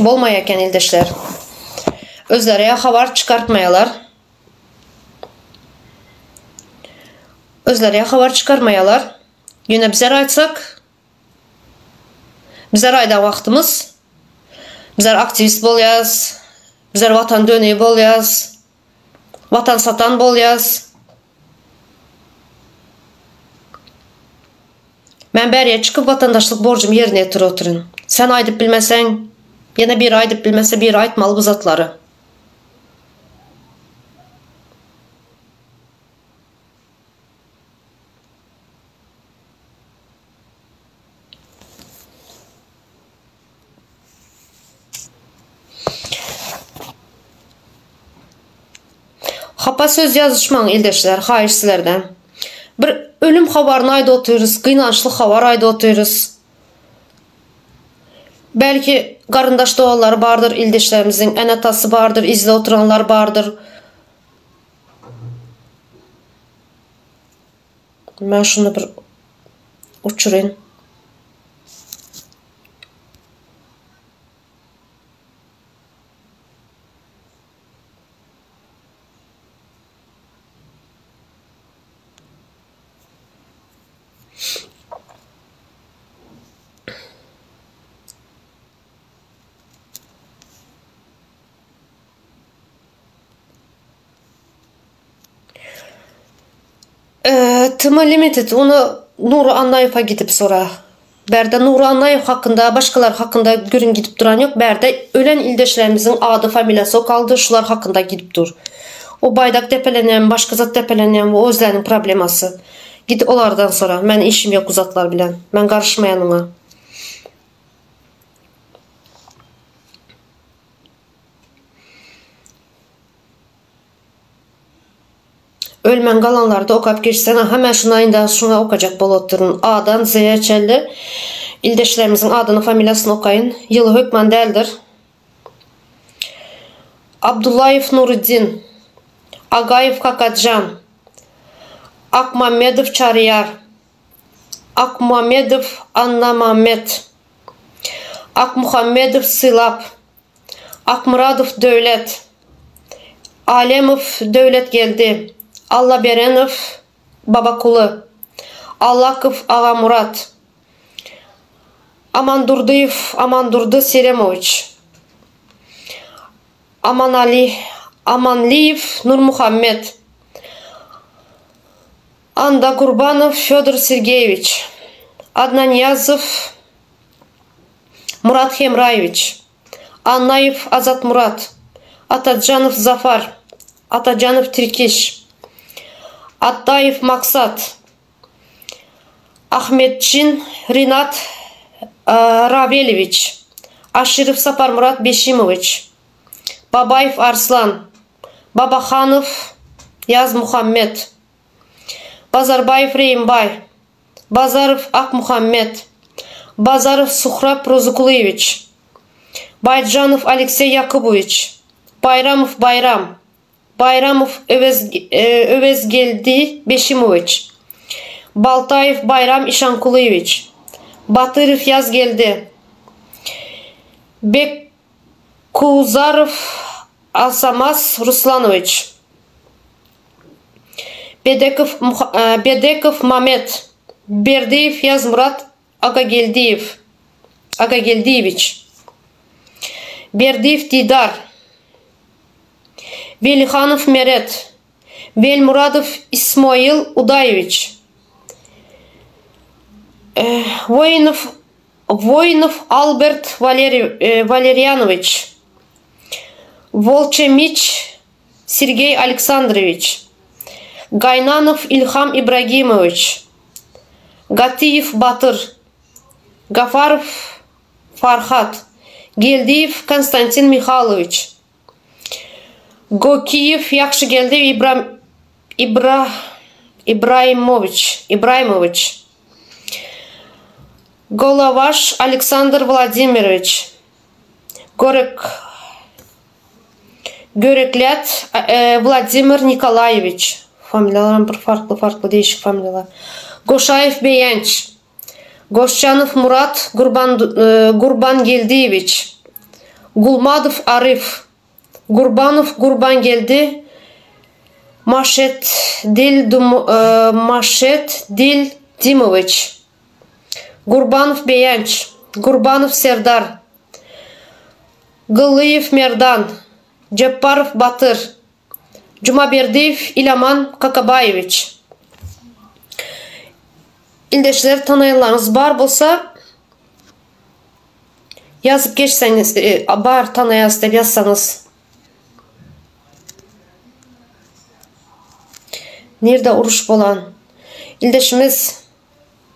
bolmaýar eken ildeşler. Özleri habar çykartmaýarlar. Özleri habar çykarmaýarlar. Ýöne bizler aýtsak, bizler aýdan wagtymyz bizler aktiwist bolýas, bizler watan dönügi bolýas, watan satan bolýas. Men bärýe çykyp watandaşlyk borjumy ýerine ýetirip otyryn. Sen aýdyp bilmeseň, ýene biri aýdyp bilmese biri aýtmaly bu zatlary. Hapa söz ýazyşmaň ildeşler, haýyş sizlerden. Bir ölüm habaryny aýdyp otyrys, gynançly habar aýdyp otyrys. Belki garyndaş doganlary bardyr ildeşlerimiziň, ene-atasy bardyr, izde oturanlar bardyr. Men şuny bir uçuryn. Tm Limited ony Nury Annaýewa gidip sora. Bärde Nury Annaýew hakynda, başgalar hakynda gürrüň gidip duran ýok. Bärde ölen ildeşlerimiziň ady, familiýasy okaldy, şular hakynda gidip dur. O baýdak depelenýärmi, başga zat depelenýärmi, o özleriniň problemasy. Git olardan sora. Meniň işim ýok bu zatlar bilen. Men garyşmaýan oňa. Ölmän galanlarda okap geçseň aha men şuna indi şuňa okajak bolup otyryn. A-dan Z-ye çenli ildeşlerimiziň adyny familiýasyny okaýyn. Ýyly hökman däldir. Abdullaýew Nuruddin, Agaýew Kakajan, Akmammedow Çaryýar, Akmamedow Annamammet. Akmuhammedow Sylap, Akmyradow Döwlet, Alemow Döwletgeldi, Allaberenow Babakuly, Allakow Agamurat, Amandurdyýew Amandurdy Seremowiç, Amanali Amanlyýew Nurmuhammet, Andagurbanow Fýodor Sergeýewiç, Adnaniýazow Murat Hemraýewiç, Annaýew Azatmurat, Atajanow Zafar, Atajanow Tirkiş, Atdaýew Maksat, Ahmetçin Rinat Rawelewiç, Aşyrow Saparmyrat Beşimowiç, Babaýew Arslan, Babahanow Ýazmuhammet, Bazarbaýew Reýimbaý, Bazarow Akmuhammet, Bazarow Suhrap Rozykulyýewiç, Baýjanow Alekseý Ýakubowiç, Baýramow Baýram, Baýramow Öwezgeldi Beşimowiç, Baltaýew Baýram Işankulyýewiç, Batyrow Ýazgeldi, Bekkuzarow Alsamas Ruslanowiç, Bedekow Bedekow Mamet, Berdiýew Ýazmyrat Agageldiýew Agageldiýewiç, Berdiýew Didar, Welihanow Meret, Welmuradow Ismoil Udaýewiç, Woýnow Woýnow Albert Walerýanowiç, Wolçemiç Sergeý Aleksandrowiç, Gaýnanow Ilham Ibragimowiç, Gatiýew Batyr, Gafarow Farhat, Geldiýew Konstantin Mihalowiç, Gokiýew Ýagşygeldi Ibra Ibraýmowiç Ibraýmowiç, Golowaş Aleksandr Wladimirowiç, Görek Göreklät Wladimir Nikolaýewiç, familiýalaram bir farkly-farkly değişik familiýalar. Goşaýew Beýenç, Goşjanow Murat Gurban Gurbangeldiýewiç, Gulmadow Aryf, Gurbanow Gurbangeldi Maşetdil Maşetdil Dimowiç, Gurbanow Beýenç, Gurbanow Serdar, Gyllyýew Merdan, Jepbarow Batyr, Jumaberdiýew Ilaman Kakabaýewiç. Ildeşler tanaýanlaryňyz bar bolsa ýazyp geçseňiz bar tanaýas diýip ýazsaňyz. Nirde uruş bolan? Ildeşimiz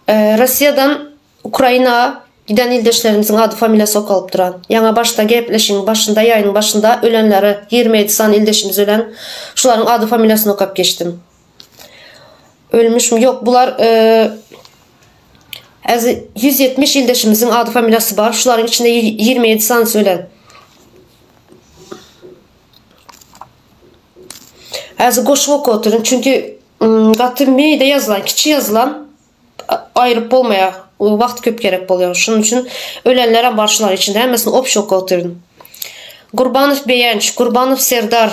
Russiýadan Ukraina giden ildeşlerimiziň ady familiýasy okalyp duran. Ýaňa başda gepleşigiň başynda ýaýynyň başynda ölenleri 27 sany ildeşimiz ölen şularyň ady familiýasyny okap geçdim. Ölmüşmi? Ýok bular häzir 170 ildeşimiziň ady familiýasy bar. Şularyň içinde 27 sanysy ölen. Häzir goşup okap otyryn çünki gaty meýde ýazylan kiçi ýazylan aýryp bolmaýar. Wagt köp gerek bolýar. Şonuň üçin ölenlerem bar şularyň içinde. Hemmesini obşi okap otyryn. Gurbanow Beýenç, Gurbanow Serdar,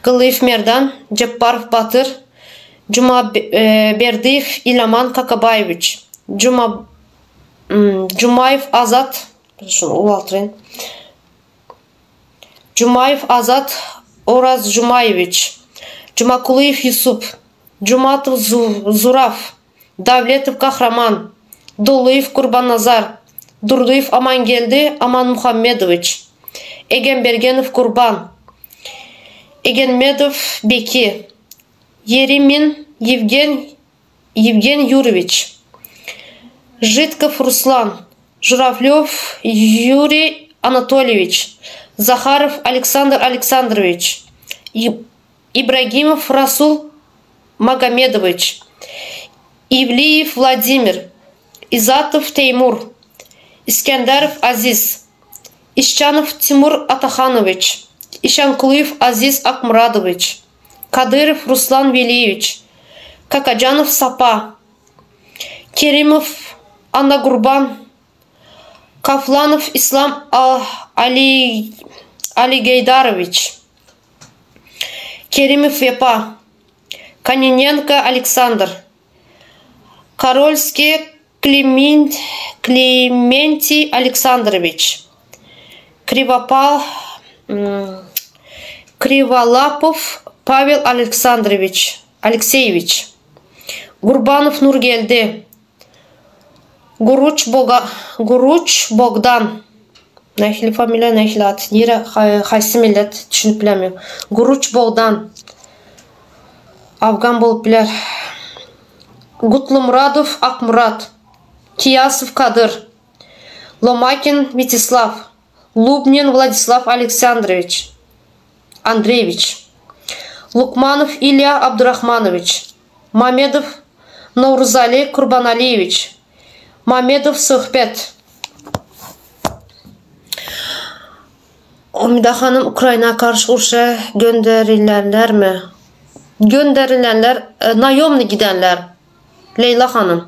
Gyllyýew Merdan, Jepbarow Batyr, Jumaberdiýew Ilaman Kakabaýewiç, Juma Jumaýew Azat, şuny ulaltyryn. Jumaýew Azat Orazjumaýewiç, Jumakulyýew Ýusup, Jumatow Zuraf, Dawletow Gahraman, Dollyýew Gurbannazar, Durdyýew Amangeldi Amanmuhammedowiç, Egembergenow Gurban, Egenmedow Beki, Ýerimin Ýewgen Ýewgen Ýurewiç, Žitkow Ruslan, Žurawlýow Ýuriý Anatolýewiç, Zaharow Aleksandr Aleksandrowiç, Ibragimow Rasul Magomedowiç, Iwliýew Wladimir, Izatow Teýmur, Iskenderow Aziz, Işjanow Timur Atahanowiç, Işankulyýew Aziz Akmyradowiç, Kadyrow Ruslan Weliýewiç, Kakajanow Sapa, Kerimow Annagurban. Kaflanow Islam Ali Aligeýdarowiç. Kerimow Wepa. Koninenko Aleksandr. Korolskiý Klimint Klimentiý Aleksandrowiç. Kriwopal Kriwolapow Pawel Aleksandrowiç Alekseýewiç. Gurbanow Nurgeldi. Guruç Boga Guruç Bogdan. Nähili familiýa, nähili at? Nire, haýsy millet düşünip bilemok. Guruç Bogdan. Afgan bolup biler. Gutlymuradow Akmyrat. Kiýasow Kadyr. Lomakin Witislaw. Lubnin Wladislaw Aleksandrowiç, Andreýewiç. Lukmanow Ilýa Abdurahmanowiç. Mamedow Nowruzali Kurbanaliýewiç. Mamedow Söhbet. Umida hanym Ukraina garşy urşa gönderilenlermi? Gönderilenler naýomny gidenler. Leýla hanym.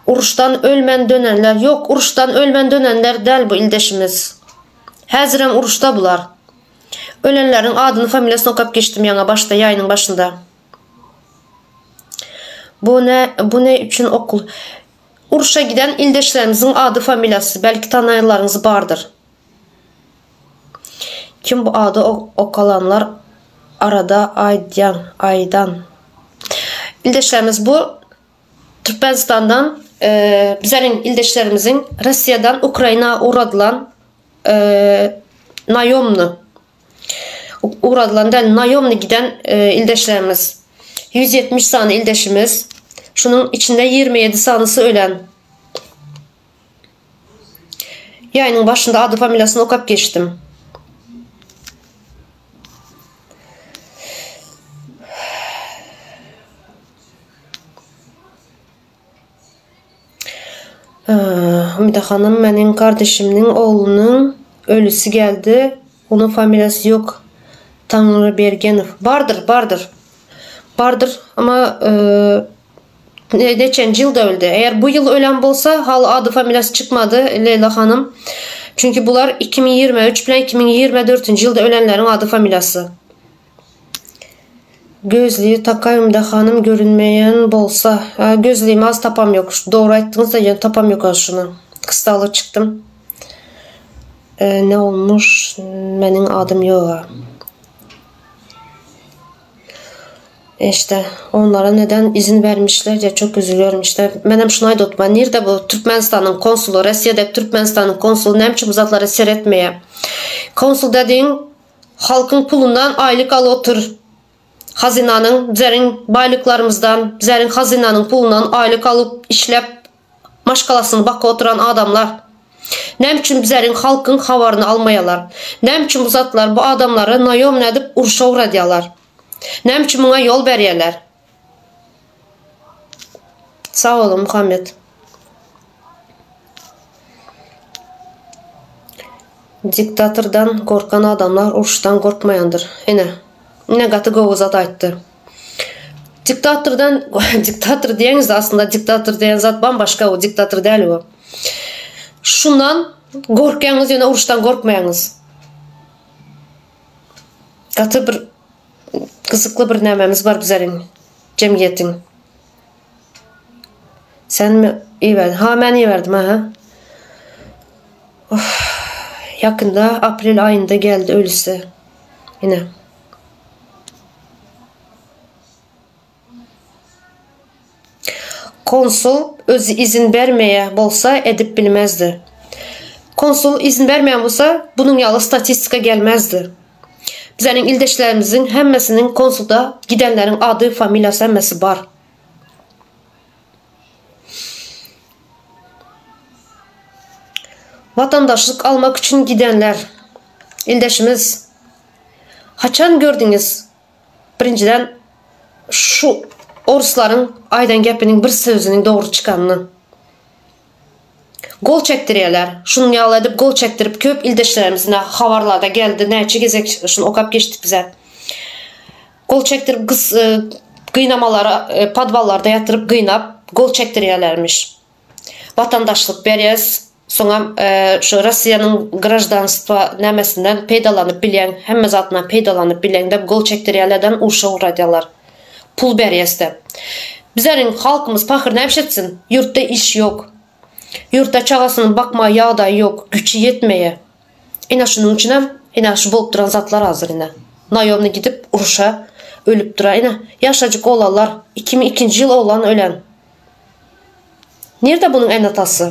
Uruşdan ölmän dönenler. Ýok, uruşdan ölmän dönenler däl bu ildeşimiz. Häzirem uruşda bular. Ölenleriň adyny familiýasyny okap geçdim ýaňa başda ýaýynyň başynda. Bu ne bu ne üçin okul Uruşa giden ildeşlerimiziň ady familiýasy belki tanaýanlaryňyz bardyr. Kim bu ady okalanlar arada aýdýan aýdan. Ildeşlerimiz bu Türkmenistandan bizleriň ildeşlerimiziň Rossiýadan Ukraina ugradylan naýomny ugradylan däl naýomny giden ildeşlerimiz 170 sany ildeşimiz şunuň içinde 27 sanysy ölen. Ýaýynyň başynda ady familiýasyny okap geçdim. Umida hanym meniň kardeşimniň oglunyň ölüsi geldi. Onuň familiýasy ýok. Taňrybergenow. Bardyr, bardyr. Bardyr, amma neçenji ýylda öldi. Eger bu ýyl ölen bolsa, haly ady familiýasy çykmady Leýla hanym. Çünki bular 2023 bilen 2024-nji ýylda ölenleriň ady familiýasy. Gözlügi takaýmda hanym görünmeýän bolsa. Gözlügimi az tapam ýok. Dogry aýtdyňyz-da ýöne tapam ýok az şuny. Kyssaly çykdym. Ne olmuş meniň adym ýoga. İşte onlara neden izin vermişler diye çok üzülüyorum işte. Menem şunu aýdyp otman. Nirde bu Türkmenistanyň konsuly, Rossiýada Türkmenistanyň konsuly näme üçin bu zatlara seretmeýär? Konsul dedigiň Halkyň pulundan aýlyk al otur. Hazynanyň, bizeriň baýlyklarymyzdan, bizeriň hazynanyň pulundan aýlyk alyp işläp maşgalasyny bakyp oturan adamlar. Näme üçin bizeriň halkyň habaryny almaýalar? Näme üçin bu zatlar bu adamlary naýomny edip urşa ugradýalar? Näme üçin muňa ýol berýäler? Sag boluň Muhammet. Diktatordan gorkan adamlar uruşdan gorkmaýandyr. Ine. Ine gaty gowy zat aýtdy. Diktatordan diktator diýeňizde aslynda diktator diýen zat bambaşga o diktator däl o. Şundan gorkýaňyz ýöne uruşdan gorkmaýaňyz. Gaty bir gyzykly bir nämemiz bar bizleriň jemgyýetiň. Senmi iberdin? Ha men iberdim aha. Of. Ýakynda aprel aýynda geldi ölüsi. Ine. Konsul özi izin bermeýä bolsa edip bilmezdi. Konsul izin bermeýän bolsa bunuň ýaly statistika gelmezdi. Bizeniň ildeşlerimiziň hemmesiniň konsulda gidenleriň ady, familiýasy hemmesi bar. Watandaşlyk almak üçin gidenler. Ildeşimiz. Haçan gördüňiz? Birinjiden şu oruslaryň aýdan gepiniň bir sözüniň dogry çykanyny. Gol çekdirýärler. Şunuň ýaly edip gol çekdirip köp ildeşlerimiz ine habarlarda geldi. Näçe gezek şuny okap geçdik bize. Gol çekdirip gys gynamalary podwallarda ýatyryp gynap gol çekdirýärlermiş. Watandaşlyk berýäs, soňam şu Rossiýanyň graždanstwa nämesinden peýdalanyp bilýäň, hemme zatyndan peýdalanyp bilýäň dep gol çekdirýärlerden urşa ugradýarlar. Pul berýäs dep. Bizeriň halkymyz pahyr näme etsin? Ýurtda iş ýok. Ýurtda çagasyny bakmaga ýagdaýy ýok, güçi ýetmeýär. Ine şunuň üçinem ine şu bolup duran zatlar hazir ine. Naýomny gidip urşa ölüp duran ine ýaşajyk oglanlar 2002-nji ýyl oglan ölen. Nirde bunuň ene-atasy?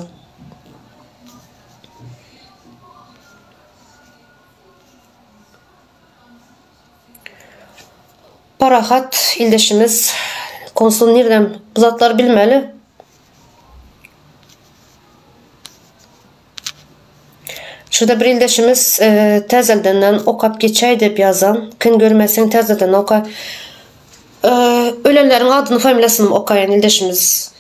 Parahat ildeşimiz konsul nirden bu zatlary bilmeli. Şurada bir ildeşimiz e, täzeldenden okap geçäý dep ýazan. Kyn görmeseň täzeden oka. E, ölenleriň adyny familiýasyny okaýan ildeşimiz.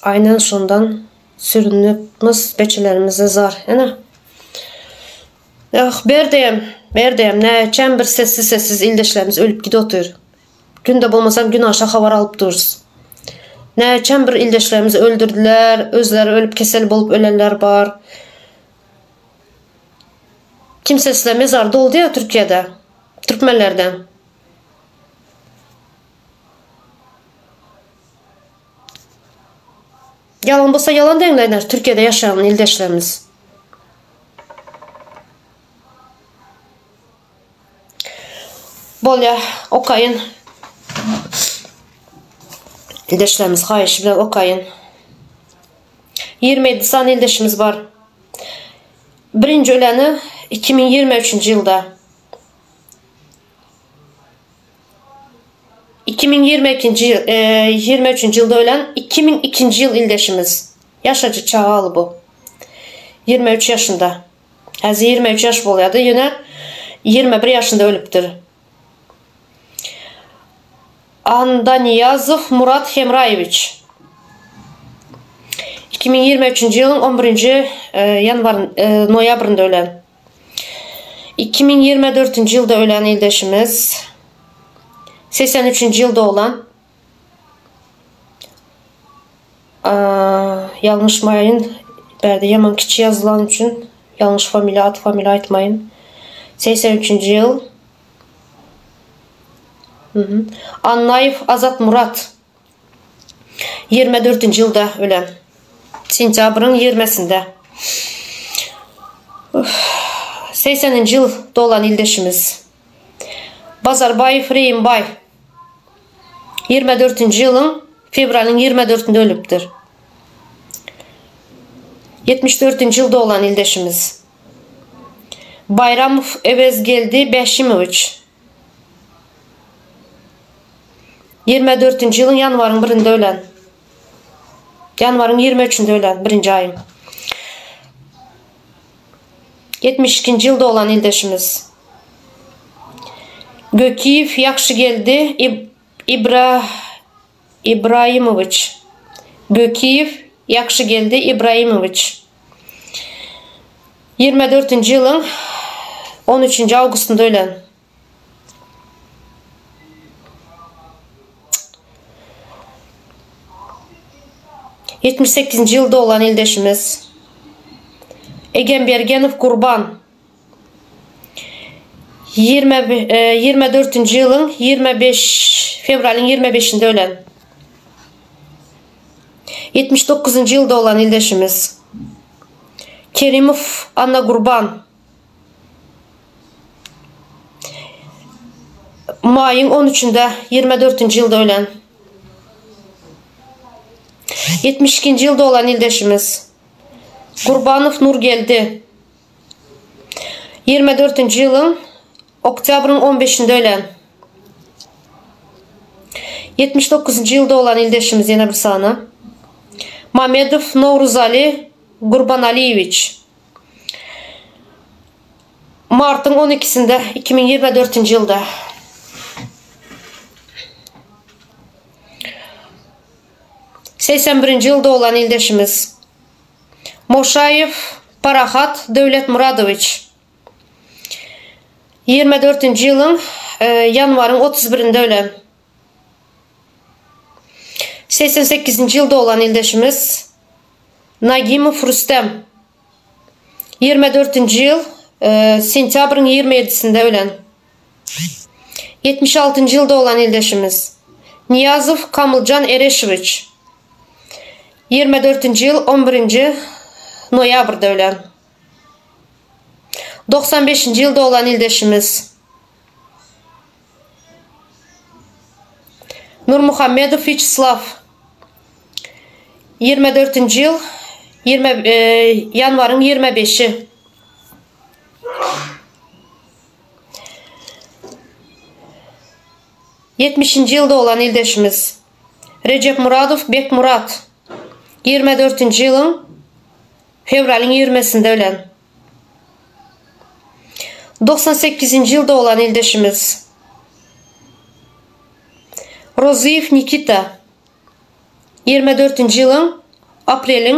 Aýnan şondan sürünipmiz beçelerimize zar. Ene. Ah, berdem, berdem, näçem bir sessiz-sessiz ildeşlerimiz ölüp gidip otyr. Günde bolmasam gün aşa habar alyp durus. Näçem bir ildeşlerimizi öldürdiler, özleri ölüp kesel bolup ölenler bar. Kimsesizler mezar doldy ya Türkiye'de. Türkmenlerden. Ýalan bolsa ýalan deňleýler Türkiýede ýaşaýan ildeşlerimiz. Bolýa, okaýyn. Ildeşlerimiz haýyşy bilen okaýyn. 27 sany ildeşimiz bar. Birinji öleni 2023-nji ýylda. 2022-nji ýyl, 23-nji ýylda ölen 2002-nji ýyl ildeşimiz. Ýaşajy çagaly bu. 23 ýaşynda. Häzir 23 ýaş bolýardy, ýöne 21 ýaşynda ölüpdir. Andaniýazow Murat Hemraýewiç. 2023-nji ýylyň 11-nji ýanwar noýabrynda ölen. 2024-nji ýylda ölen ildeşimiz. 83-nji ýyl doglan. Ýalňyşmaýyn. Bärde ýaman kiçi ýazylan üçin ýalňyş familiýa, at familiýa aýtmaýyn. 83-nji ýyl. Annaýew Azat Murat. 24-nji ýylda ölen. Sentýabryň ýigrimesinde. Segseninji ýyl doglan ildeşimiz. Bazarbaýew Reýimbaý. 24-nji ýylyň fewralyň 24-nde ölüpdir. 74-nji ýyl doglan ildeşimiz. Baýramow Öwezgeldi Bäşimowiç. 24-nji ýylyň ýanwaryň birinde ölen. Ýanwaryň 23-ünde ölen, birinji aýyň. 72-nji ýyl doglan ildeşimiz. Gökiýew Ýagşygeldi Ibra Ibraýymowiç. Gökiýew Ýagşygeldi Ibraýymowiç. 24-nji ýylyň 13-nji awgustynda ölen. 78-nji ýyl doglan ildeşimiz. Egembergenow Gurban. 24-nji ýylyň 25 fewralyň 25-inde ölen. 79-njy ýyl doglan ildeşimiz. Kerimow Annagurban. Maýyň 13-ünde 24-nji ýylda ölen. 72-nji ýyl doglan ildeşimiz. Gurbanow Nurgeldi. 24-nji ýylyň oktýabryň 15-inde ölen. 79-njy ýyl doglan ildeşimiz ýene bir sany. Mamedow Nowruzali Gurbanaliýewiç. Martyň 12-sinde 2024-nji ýylda. 81-nji ýyl doglan ildeşimiz. Moşaýew Parahat Döwletmyradowiç. 24-nji ýylyň. ýanwaryň 31-inde ölen. 88-nji ýyl doglan ildeşimiz Nagimow Rüstem. 24-nji ýyl sentýabryň 27-sinde ölen. 76-njy ýyl doglan ildeşimiz Nyýazow Kamyljan Ereşowiç. 24-nji ýyl 11-nji noýabrda ölen. 95-nji ýyl doglan ildeşimiz Nurmuhammedow Wýaçeslaw. 24-nji ýyl 20 ýanwaryň 25-i. Ýetmişinji ýyl doglan ildeşimiz Rejepmuradow Bekmurat. 24-nji ýylyň fewralyň ýigrimesinde ölen. 98-nji ýyl doglan ildeşimiz Rozyýew Nikita. 24-nji ýylyň apreliň,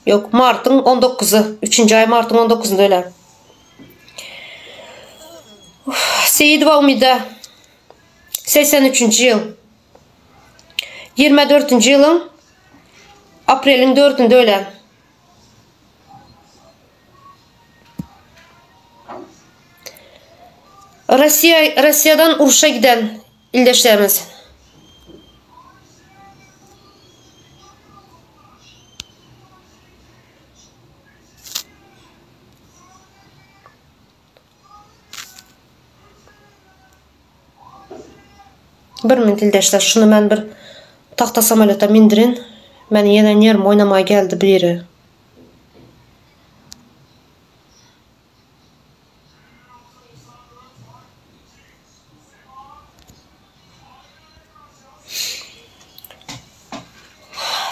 ýok, martyň on dokuzy, üçünji aý martyň on dokuzynda ölen. Seýidowa Umida. 83-nji ýyl. 24-nji ýylyň apreliň dördünde ölen. Rossiýa Rossiýadan urşa giden ildeşlerimiz. Bir minut ildeşler, şuny men bir tagta samolýota mindirin. Meni ýene nerwim oýnamaga geldi biri.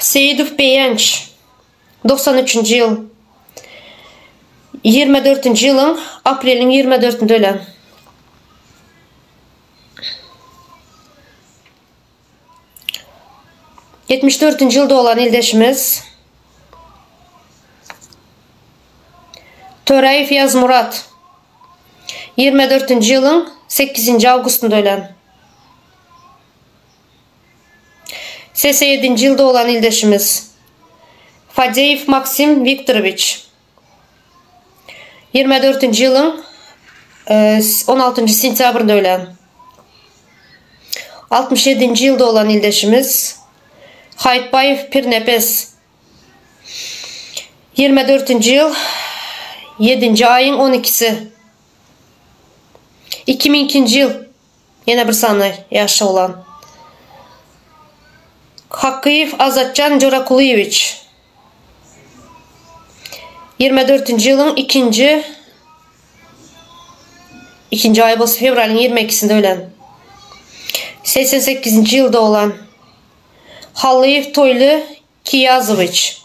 Seýidow Beýenç, 93-nji ýyl. 24-nji ýylyň apreliň 24-nde ölen. 74-nji ýyl doglan ildeşimiz Töräýew Ýazmyrat 24-nji ýylyň 8-nji awgustynda ölen. 87-nji ýyl doglan ildeşimiz Fadeýew Maksim Wiktorowiç 24-nji ýylyň 16-njy sentýabrynda ölen. 67-nji ýyl doglan ildeşimiz Haýytbaýew Pirnepes 24-nji ýyl 7-nji aýyň 12-si 2002-nji ýyl ýene bir sany ýaş oglan Hakyýew Azatjan Jorakulyýewiç 24-nji ýylyň ikinji ikinji aýy bolsa fewralyň 22-sinde ölen. 88-nji ýylda doglan Hallyýew Toýly Kiýazowiç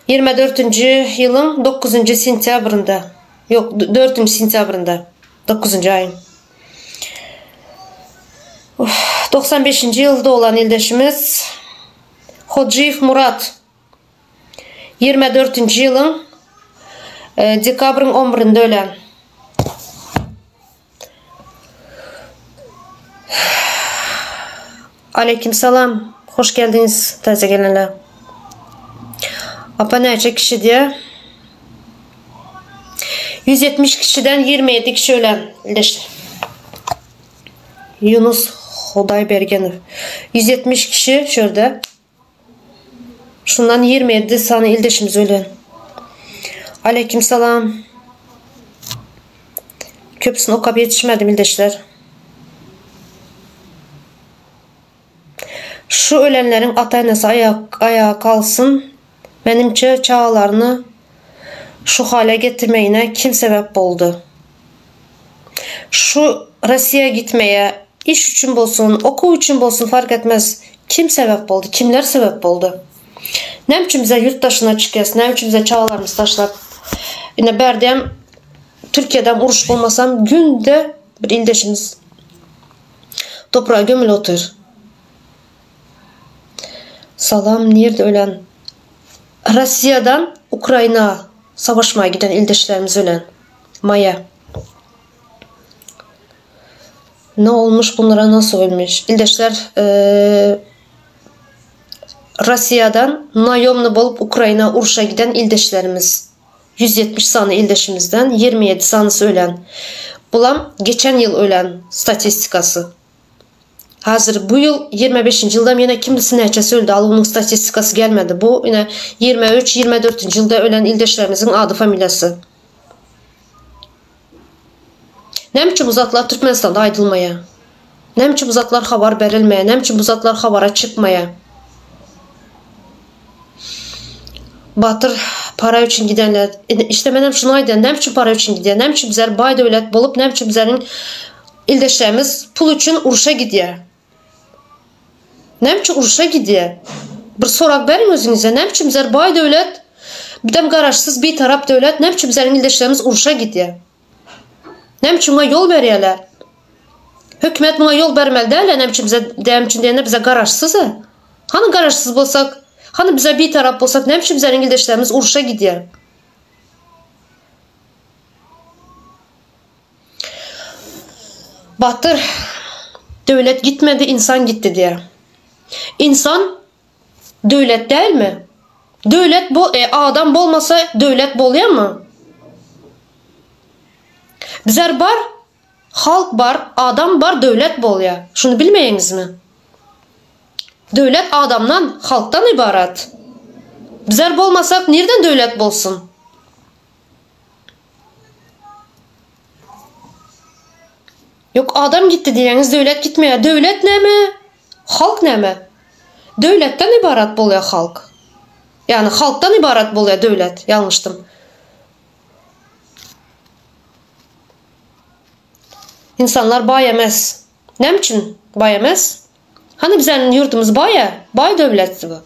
24-nji ýylyň 9-njy sentýabrynda, ýok, 4-nji sentýabrynda, 9-njy aýyň. 95-nji ýyl doglan ildeşimiz Hojyýew Murat 24-nji ýylyň dekabryň on birinde ölen. Aleýkim salam. Hoş geldiňiz täze gelenler. Apa näçe kişi diýýär? 170 kişiden 27 kişi ölen ildeşler. Ýunus Hudaýbergenow. 170 kişi şu ýerde. Şundan 27 sany ildeşimiz ölen. Aleýkim salam. Köpüsini okap ýetişmedim ildeşler. Şu ölenleriň ata-enesi aýaga galsyn. Menimçe çagalaryny şu hala getirmegine kim sebäp boldy? Şu Rossiýa gitmeye iş üçin bolsun, okuw üçin bolsun fark etmez kim sebäp boldy, kimler sebäp boldy? Näme üçin bize ýurt daşyna çykýas, näme üçin bize çagalarymyzy taşlap ine bärdem Türkiýedem uruş bolmasam günde bir ildeşimiz topraga gömülip otyr. Salam nirde ölen Rossiýadan Ukraina savaşmaga giden ildeşlerimiz ölen. Maýa. Ne olmuş bunlara nasıl ölmüş? Ildeşler Rossiýadan naýomny bolup Ukraina urşa giden ildeşlerimiz 170 sany ildeşimizden 27 sanysy ölen. Bulam geçen ýyl ölen statistikasy. Hazir bu ýyl 25-nji ýyldam ýene kim bilsin näçesi öldi al onuň statistikasy gelmedi. Bu ine 23 24-nji ýylda ölen ildeşlerimiziň ady familiýasy. Näme üçin bu zatlar Türkmenistanda aýdylmaýar? Näme üçin bu zatlar habar berilmeýär? Näme üçin bu zatlar habara çykmaýar? Batyr para üçin gidenler. İşte menem şuny aýdýan. Näme üçin para üçin gidýär? Näme üçin bizler baý döwlet bolup, näme üçin bizleriň ildeşlerimiz pul üçin urşa gidýär? Näme üçin urşa gidýär? Bir sorag beriň özüňize. Näme üçin bizler baý döwlet, birem garaşsyz, bitarap döwlet, näme üçin bizleriň ildeşlerimiz urşa gidýär? Näme üçin muňa ýol berýärler? Hökümet muňa ýol bermeli däl-ä, näme üçin bize, näme üçin diýende bize garaşsyz-a. Hany garaşsyz bolsak, hany bize bitarap bolsak, näme üçin bizleriň ildeşlerimiz urşa gidýär? Batyr, Döwlet gitmedi, insan gitdi diýýär. Insan döwlet dälmi? Döwlet bo e, adam bolmasa döwlet bolýarmy? Bizler bar, halk bar, adam bar, döwlet bolýar. Şuny bilmeýäňizmi? Döwlet adamdan, halkdan ybarat. Bizler bolmasak nirden döwlet bolsun? Ýok adam gitdi diýýäňiz döwlet gitmeýär. Döwlet näme? Halk näme? Döwletden ybarat bolýar halk. Ýagny halkdan ybarat bolýar döwlet. Ýalňyşdym. Insanlar baý emes. Näme üçin baý emes? Hany bizäniň ýurdumyz baý-a, baý döwlet bu.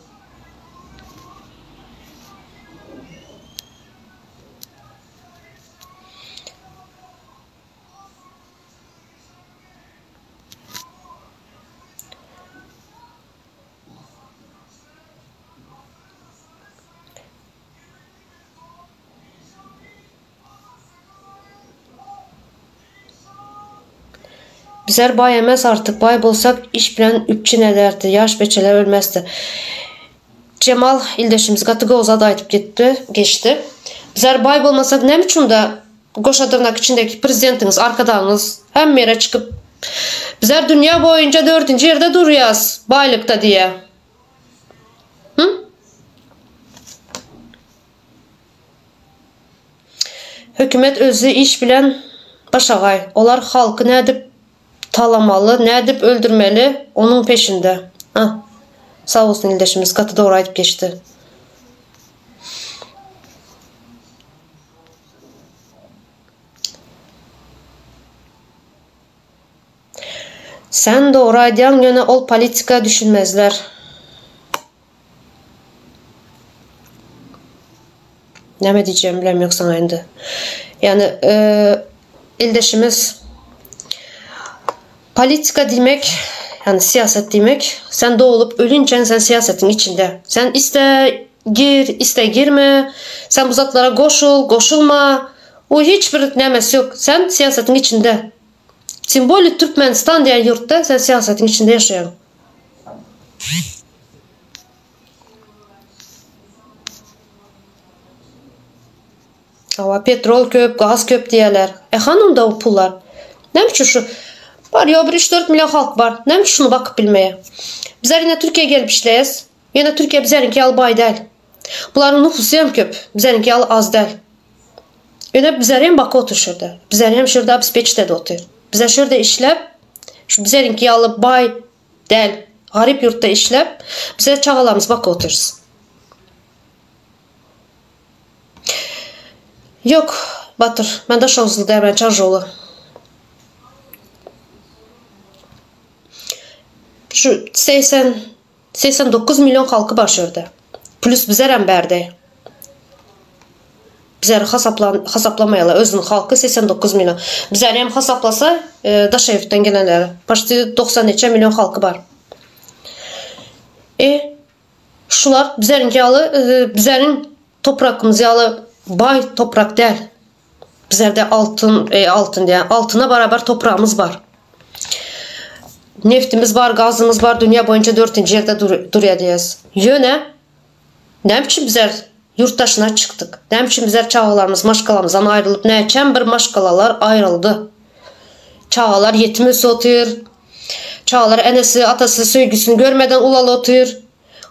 Bizler baý emes artyk baý bolsak iş bilen üpjün ederdi ýaş beçeler ölmezdi. Jemal ildeşimiz gaty gowy zat aýdyp gitdi geçdi. Bizler baý bolmasak näme üçin unda goşa dyrnak içindeki prezidentiňiz arkadagyňyz hemme ýere çykyp bizler dünýä boýunça dördünji ýerde durýas baýlykda diýýä. Hü? Hökümet özi iş bilen başagaý. Olar halky nädip talamaly, nädip öldürmeli onuň peşinde. Ah. Sag bolsun ildeşimiz gaty dogry aýdyp geçdi. Sen dogry aýdýaň ýöne ol politika düşünmezler. Näme diýjegimi bilemok saňa indi. Ýagny ildeşimiz politika diýmek, ýagny syýasat diýmek, sen doglup ölinçäň sen syýasatyň içinde. Sen iste gir, iste girme, sen bu zatlara goşul, goşulma, o hiç bir nämesi ýok. Sen syýasatyň içinde. Tim bolýa Türkmenistan diýen ýurtda sen syýasatyň içinde ýaşaýaň. Hawa, petrol köp, gaz köp diýýärler. E hany onda o pullar? Näme üçin şu bar ýok bir 3-4 million halk bar. Näme üçin şuny bakyp bilmeýär? Bizler ine Türkiýä gelip işleýäs. Ýöne Türkiýe bizleriňki ýaly baý däl. Bularyň nufusy hem köp, bizleriňki ýaly az däl. Ýöne bizler hem bakyp otyr şu ýerde. Bizler hem şu ýerde obespeçit edip otyr. Bizler şu ýerde işläp, şu bizleriňki ýaly baý däl, garyp ýurtda işläp, bizler çagalarymyzy bakyp otyrys. Ýok, Batyr, men daşoguzly däl, men çarjowly. Şu 80 89 million halky bar şu ýerde. Plus bizerem bärde. Bizleri hasaplan hasaplamaýarlar. Özüniň halky 89 million. Bizleri hem hasaplasa, e, Daşaýewden gelenleri. Почти 90 neçe million halky bar. E, şular bizleriňki ýaly, e, bizleriň toprakymyz ýaly baý toprak däl. Bizlerde altyn, e, altyn diýen, altyna barabar topragymyz bar. Neftimiz bar, gazymyz bar, dünýä boýunça dörtünji ýerde durýar diýýäs. Ýöne näme üçin bizler ýurt daşyna çykdyk? Näme üçin bizler çagalarymyz, maşgalamyzdan aýrylyp, näçem bir maşgalalar aýryldy. Çagalar ýetim ösüp otyr. Çagalar enesi, atasy söýgüsini görmeden ulalyp otyr.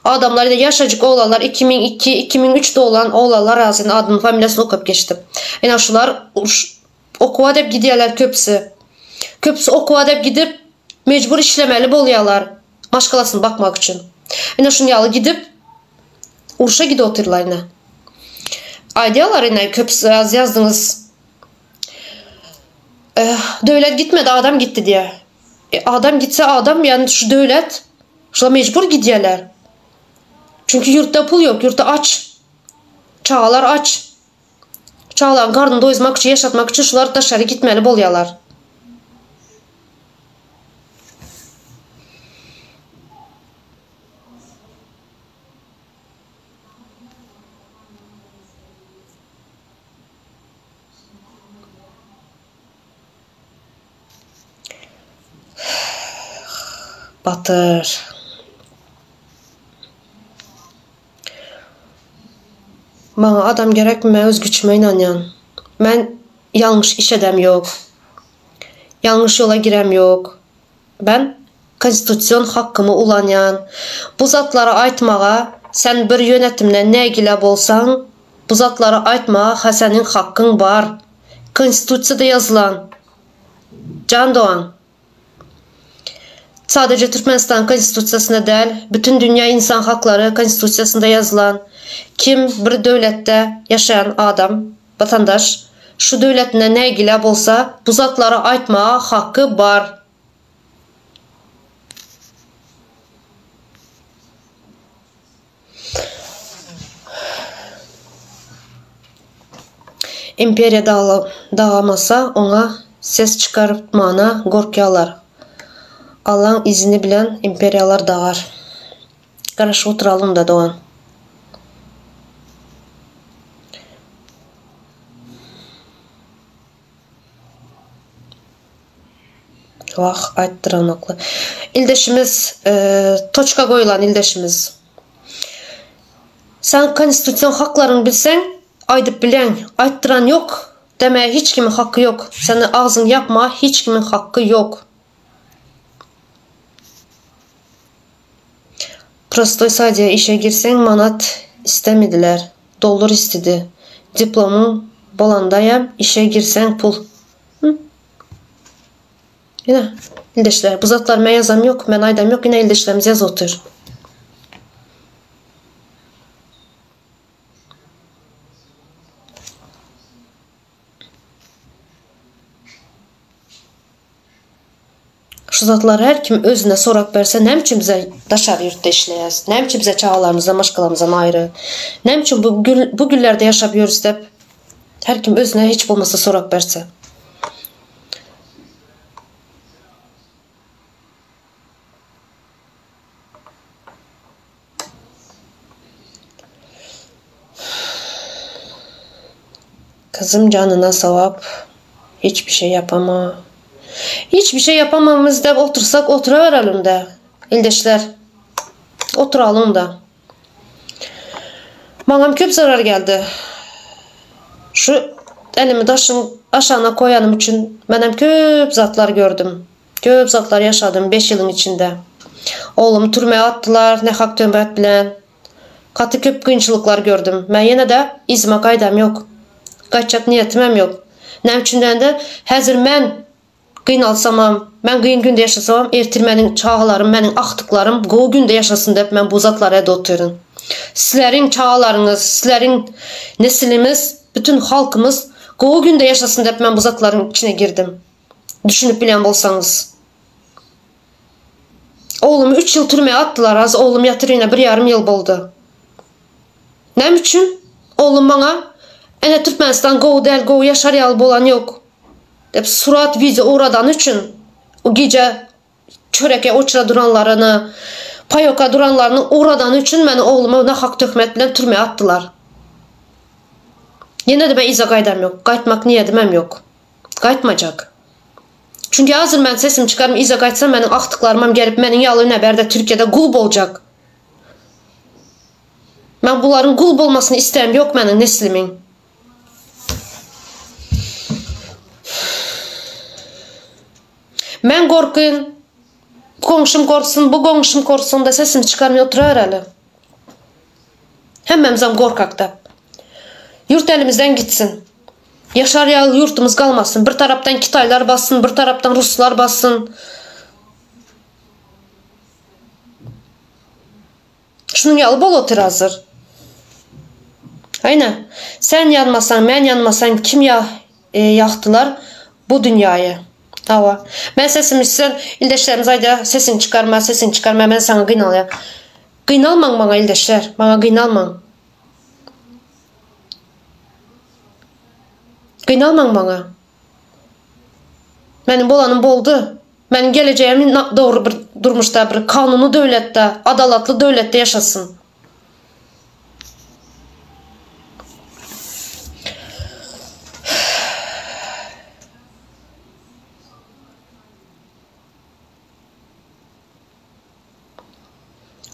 Adamlar ine ýaşajyk oglanlar 2002, 2003 doglan oglanlar razyn adyny, familiýasyny okap geçdim. Ine şular Okuwa dep gidýärler köpüsi. Köpüsi okuwa dep gidip, mejbur işlemeli bolýarlar, maşgalasyny bakmak üçin. Ine şuny ýaly gidip, urşa gidip otyrlar ine. Aýdýarlar ine köpüsi az ýazdyňyz. Eh, döwlet gitmedi, adam gitdi diýýär. E, adam gitse adam, ýani şu döwlet şular mejbur gidýärler. Çünki ýurtda pul ýok, ýurtda aç. Çagalar aç. Çagalaryň garnyny doýuzmak üçin, ýaşatmak üçin şular daşary gitmeli bolýarlar. Batyr. Maňa adam gerekmi men öz güçüme ynanýan. Men ýalňyş iş edem ýok. Ýalňyş ýola girem ýok. Ben konstitusion hakkymy ulanýan. Bu zatlary aýtmaga sen bir ýönetimden nägile bolsaň bu zatlary aýtmaga ha seniň hakkyň bar. Konstitusiýada ýazylan. Jan dogan. Sadece Türkmenistan Konstitusiýasynda däl, bütün dünýä insan haklary Konstitusiýasynda ýazylan, kim bir döwletde ýaşaýan adam, watandaş, şu döwletinden nägile bolsa, bu zatlary aýtmaga haky bar. Imperiýa dagamasa oňa ses çykartmana gorkýalar. Allaň izni bilen imperiýalar dagar. Garaşyp oturalymda dogan. Wah aýtdyranokla. Ildeşimiz toçka goýlan ildeşimiz. Sen konstitusion haklaryňy bilseň aýdyp bileň. Aýtdyran ýok demäge hiç kimiň haky ýok. Seni agzyňy ýapmaga hiç kimiň haky ýok. Prostoý sadiýa işe girseň manat istemediler. Dollar istedi. Diplomyň bolandaýam işe girseň pul. Ine, ildeşler, bu zatlary men ýazam ýok, men aýdam ýok, ine ildeşlerimiz ýazyp otyr. Şu zatlary her kim özüne sorap berse, näme üçin bize daşary ýurtda işleýäs? Näme üçin bize çagalarymyzdan, maşgalamyzdan aýry? Näme üçin bu gül, bu günlerde ýaşap ýörüs dep her kim özüne hiç bolmasa sorap berse. Kızım canına sawap hiçbir şey yapama. Hiçbir şey yapamamız dep otursak oturaverelim-de ildeşler. Oturalım-da. Maňam köp zarar geldi. Şu elimi daşyň aşagyna koýanym üçin menem köp zatlar gördüm. Köp zatlar ýaşadym beş ýylyň içinde. Oglumy türmä atdylar nähak töhmet bilen. Gaty köp kynçylyklar gördüm. Men ýene-de yzyma gaýdam ýok. Gaýtjak niýetimem ýok. Näme üçin diýende, häzir men gynalsamam, men gyn günde ýaşasamam, ertir meniň çagalarym, meniň agtyklarym gowy günde ýaşasyn diýip men bu zatlary edip otyryn. Sizleriň çagalaryňyz, sizleriň nesilimiz, bütün halkymyz gowy günde ýaşasyn diýip men bu zatlaryň içine girdim. Düşünip bilýän bolsaňyz. Oglumy üç ýyl türmä atdylar, az oglum ýatyr ine bir ýarym ýyl boldy. Näme üçin? Oglum maňa, Ene Türkmenistan gowy däl, gowy ýaşar ýaly bolan ýok. Dep surat, wideo ugradany üçin, o gije çöreke oçra duranlaryny, paýoka duranlaryny ugradany üçin meni oglumy nahak töhmet bilen türmä atdylar. Ýene-de men yza gaýdam ýok, gaýtmak niýedimem ýok. Gaýtmajak. Çünki hazir men sesimi çykarym yza gaýtsam meniň agtyklarymam gelip meniň ýaly ine bärde Türkiýede gul boljak. Men bularyň gul bolmasyny isleýän ýok meniň neslimiň. Men gorkyn, goňşym gorksun, bu goňşym korksun da sesimi çykarmay oturaweraly. Hemmämizem gorkakda. Ýurt elimizden gitsin. Ýaşar ýaly ýurtumyz galmasyn. Bir tarapdan kitaýlar bassyn, bir tarapdan ruslar bassyn. Şunuň ýaly bolup otyr hazir. Aýna, sen ýanmasaň, men ýanmasam kim ýa ýakdylar bu dünýaýy. Hawa. Men sesimi sen ildeşlerimiz aýdýar, sesiňi çykarma, sesiňi çykarma, men saňa gynalýan. Gynalmaň maňa ildeşler, maňa gynalmaň. Gynalmaň maňa. Meniň bolanym boldy. Meniň gelejegim dogry bir durmuşda, bir kanuny döwletde, adalatly döwletde ýaşasyn.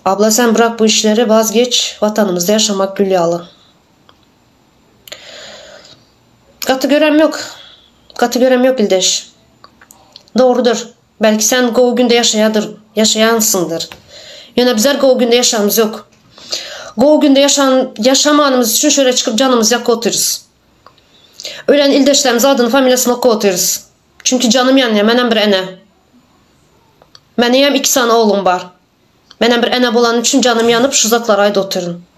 Abla sen bırak bu işleri vazgeç vatanımızda yaşamak gül ýaly. Gaty görem yok. Gaty görem yok ildeş. Dogrudyr. Belki sen gowy günde ýaşaýadyr, ýaşaýansyňdyr. Ýöne bizler gowy günde ýaşamyz ýok. Gowy günde ýaşan, ýaşamanymyz üçin şöyle çykyp janymyzy ýakyp otyrys. Ölen ildeşlerimiz adyny familiýasyny okyp otyrys. Çünki janym ýanýar, menem bir ene. Meniňem iki sany oglum bar. Menem bir ene bolanym üçin janym ýanyp şu zatlary aýdyp otyryn.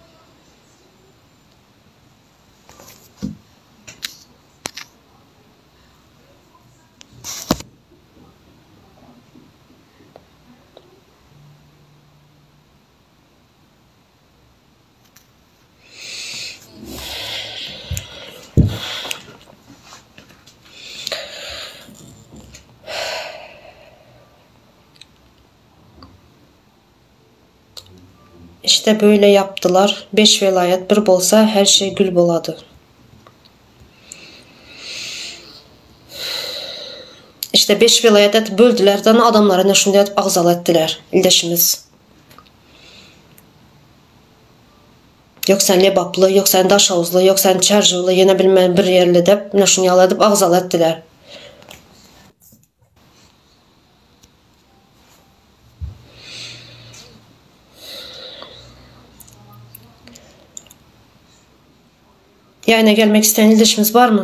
İşte böyle yaptılar. Beş velayet bir bolsa her şey gül bolady. İşte beş velayet etip böldüler dan adamlara ne şunday etip agzaly etdiler ildeşimiz. Yok sen Lebaply, yok sen Daşoguzly, yok sen Çärjewli, ýene bilmän bir ýerli dep, mine şuny ýaly edip agzaly etdiler. Ýaýyna gelmek isleýän ildeşimiz barmy?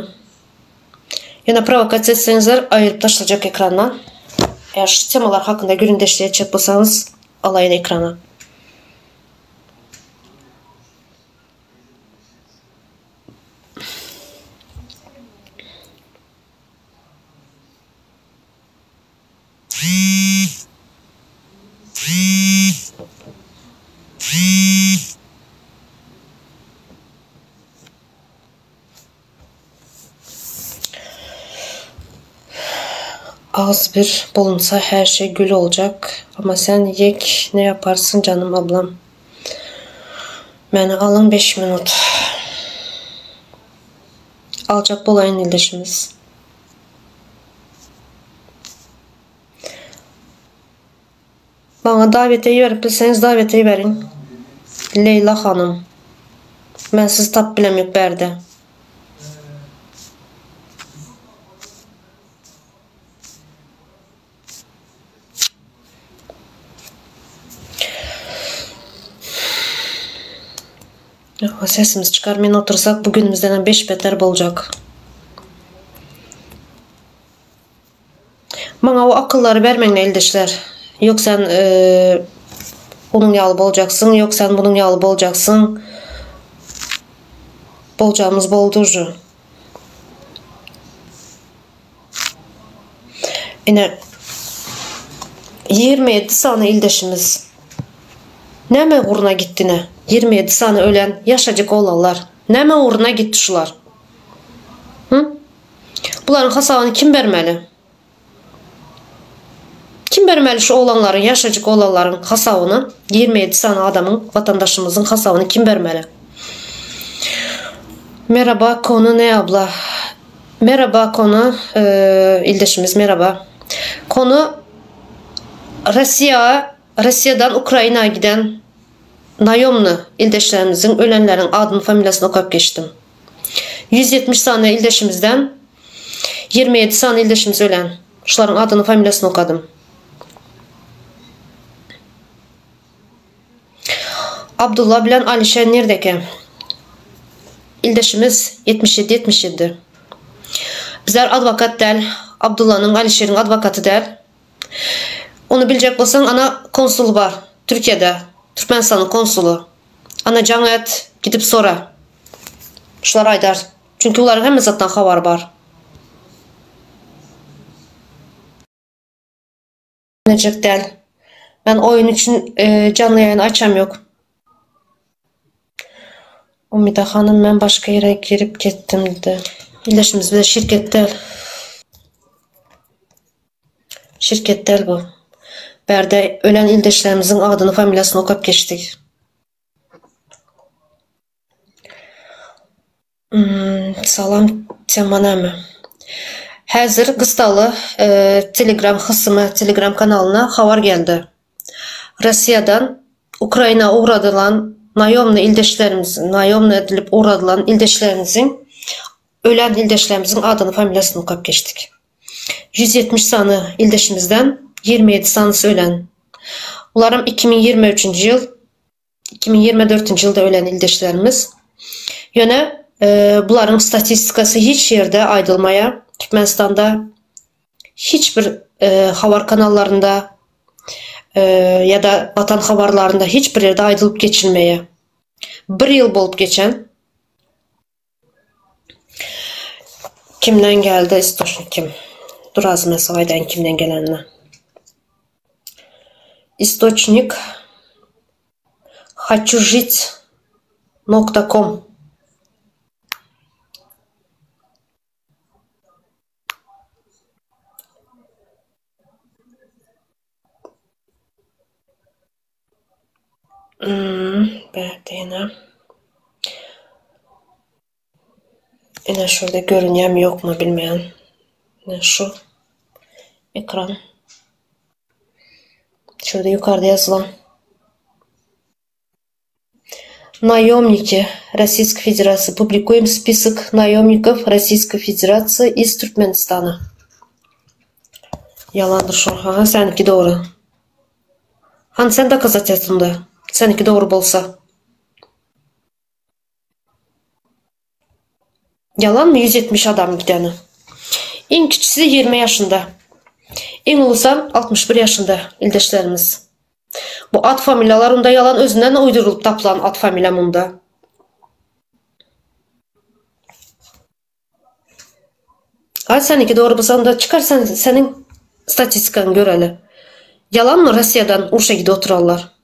Ýöne prowokasiýa etseňizler aýyryp taşlajak ekrandan. Eger şu temalar hakynda gürrüňdeşlik etjek bolsaňyz alaýyn ekrana. Az bir bulunsa her şey gül olacak. Ama sen yek ne yaparsın canım ablam. Meni alyň beş minut. Aljak bolaýyn ildeşimiz. Maňa dawete iberip bilseňiz dawete iberiň. Leýla hanym. Men sizi tapyp bilemok bärde. Sesimizi çykarmaýyn otursak bu günümizdenem beş beter boljak. Maňa o akyllary bermeňle ildeşler. Ýok sen onuň ýaly boljaksyň, ýok sen munuň ýaly boljaksyň. Boljagymyz boldy uje. Ine 27 sany ildeşimiz näme ugruna gitdi ne? 27 sany ölen ýaşajyk oglanlar näme ugruna gitdi şular? Hı? Bularyň hasabyny kim bermeli? Kim bermeli şu oglanlaryň, ýaşajyk oglanlaryň hasabyny? 27 sany adamyň, watandaşymyzyň hasabyny kim bermeli? Merhaba konu ne abla? Merhaba konu e, ildeşimiz merhaba. Konu Rossiýa, Rossiýadan Ukraina giden naýomny ildeşlerimiziň ölenleriň adyny familiýasyny okap geçdim. 170 sany ildeşimizden 27 sany ildeşimiz ölen. Şularyň adyny familiýasyny okadym. Abdulla bilen Alişer nirdeke? Ildeşimiz 77 77. Bizler adwokat däl. Abdullanyň Alişeriň adwokaty däl. Ony biljek bolsaň ana konsul bar Türkiýede. Türkmenistanyň konsuly. Ana jaň et, gidip sora. Şular aýdar. Çünki bularyň hemme zatdan habary bar. Etmejek däl. Men oýun üçin janly ýaýyn açam ýok. Umyda hanym men başga ýere girip ketdim diýdi. Ildeşimiz bize şirket däl. Şirket däl bu. Bärde ölen ildeşlerimiziň adyny familiýasyny okap geçdik. Salam tema näme? Häzir gysdaly Telegram hsm Telegram kanalyna habar geldi. Rossiýadan Ukraina ugradylan naýomny ildeşlerimiz naýomny edilip ugradylan ildeşlerimiziň ölen ildeşlerimiziň adyny familiýasyny okap geçdik. 170 sany ildeşimizden 27 sanysy ölen. Bularam 2023-nji ýyl 2024-nji ýylda ölen ildeşlerimiz. Ýöne bularyň statistikasy hiç ýerde aýdylmaýar. Türkmenistanda hiç bir habar kanallarynda ýa-da Watan habarlarynda hiç bir ýerde aýdylyp geçilmeýär. Bir ýyl bolup geçen. Kimden geldi istoçnik kim? Dur az men saňa aýdaýyn kimden gelenini. Istoçnik Haçu žit nokta kom. Bärde ýene. Ine şurada görünýärmi ýokmy bilmeýän. Ine şu ekran. Şurada ýukarda ýazylan. Naýomniki Rossiýska Federasiýa Publikuýem spisok naýomnikow Rossiýska Federasiýa iz Türkmenistana. Ýalandyr şol. Ha, seniňki dogry. Hany sen dokazat et onda. Seniňki dogry bolsa. Ýalanmy 170 adam gideni. Iň kiçisi 20 ýaşynda. Iň ulusam 61 ýaşynda ildeşlerimiz. Bu at familiýalar unda ýalan özünden uýdurylyp tapylan at familiýa munda. Aý seniňki dogry bolsa onda çykar sen seniň statistikaňy göreli. Ýalanmy Rossiýadan urşa gidip oturanlar.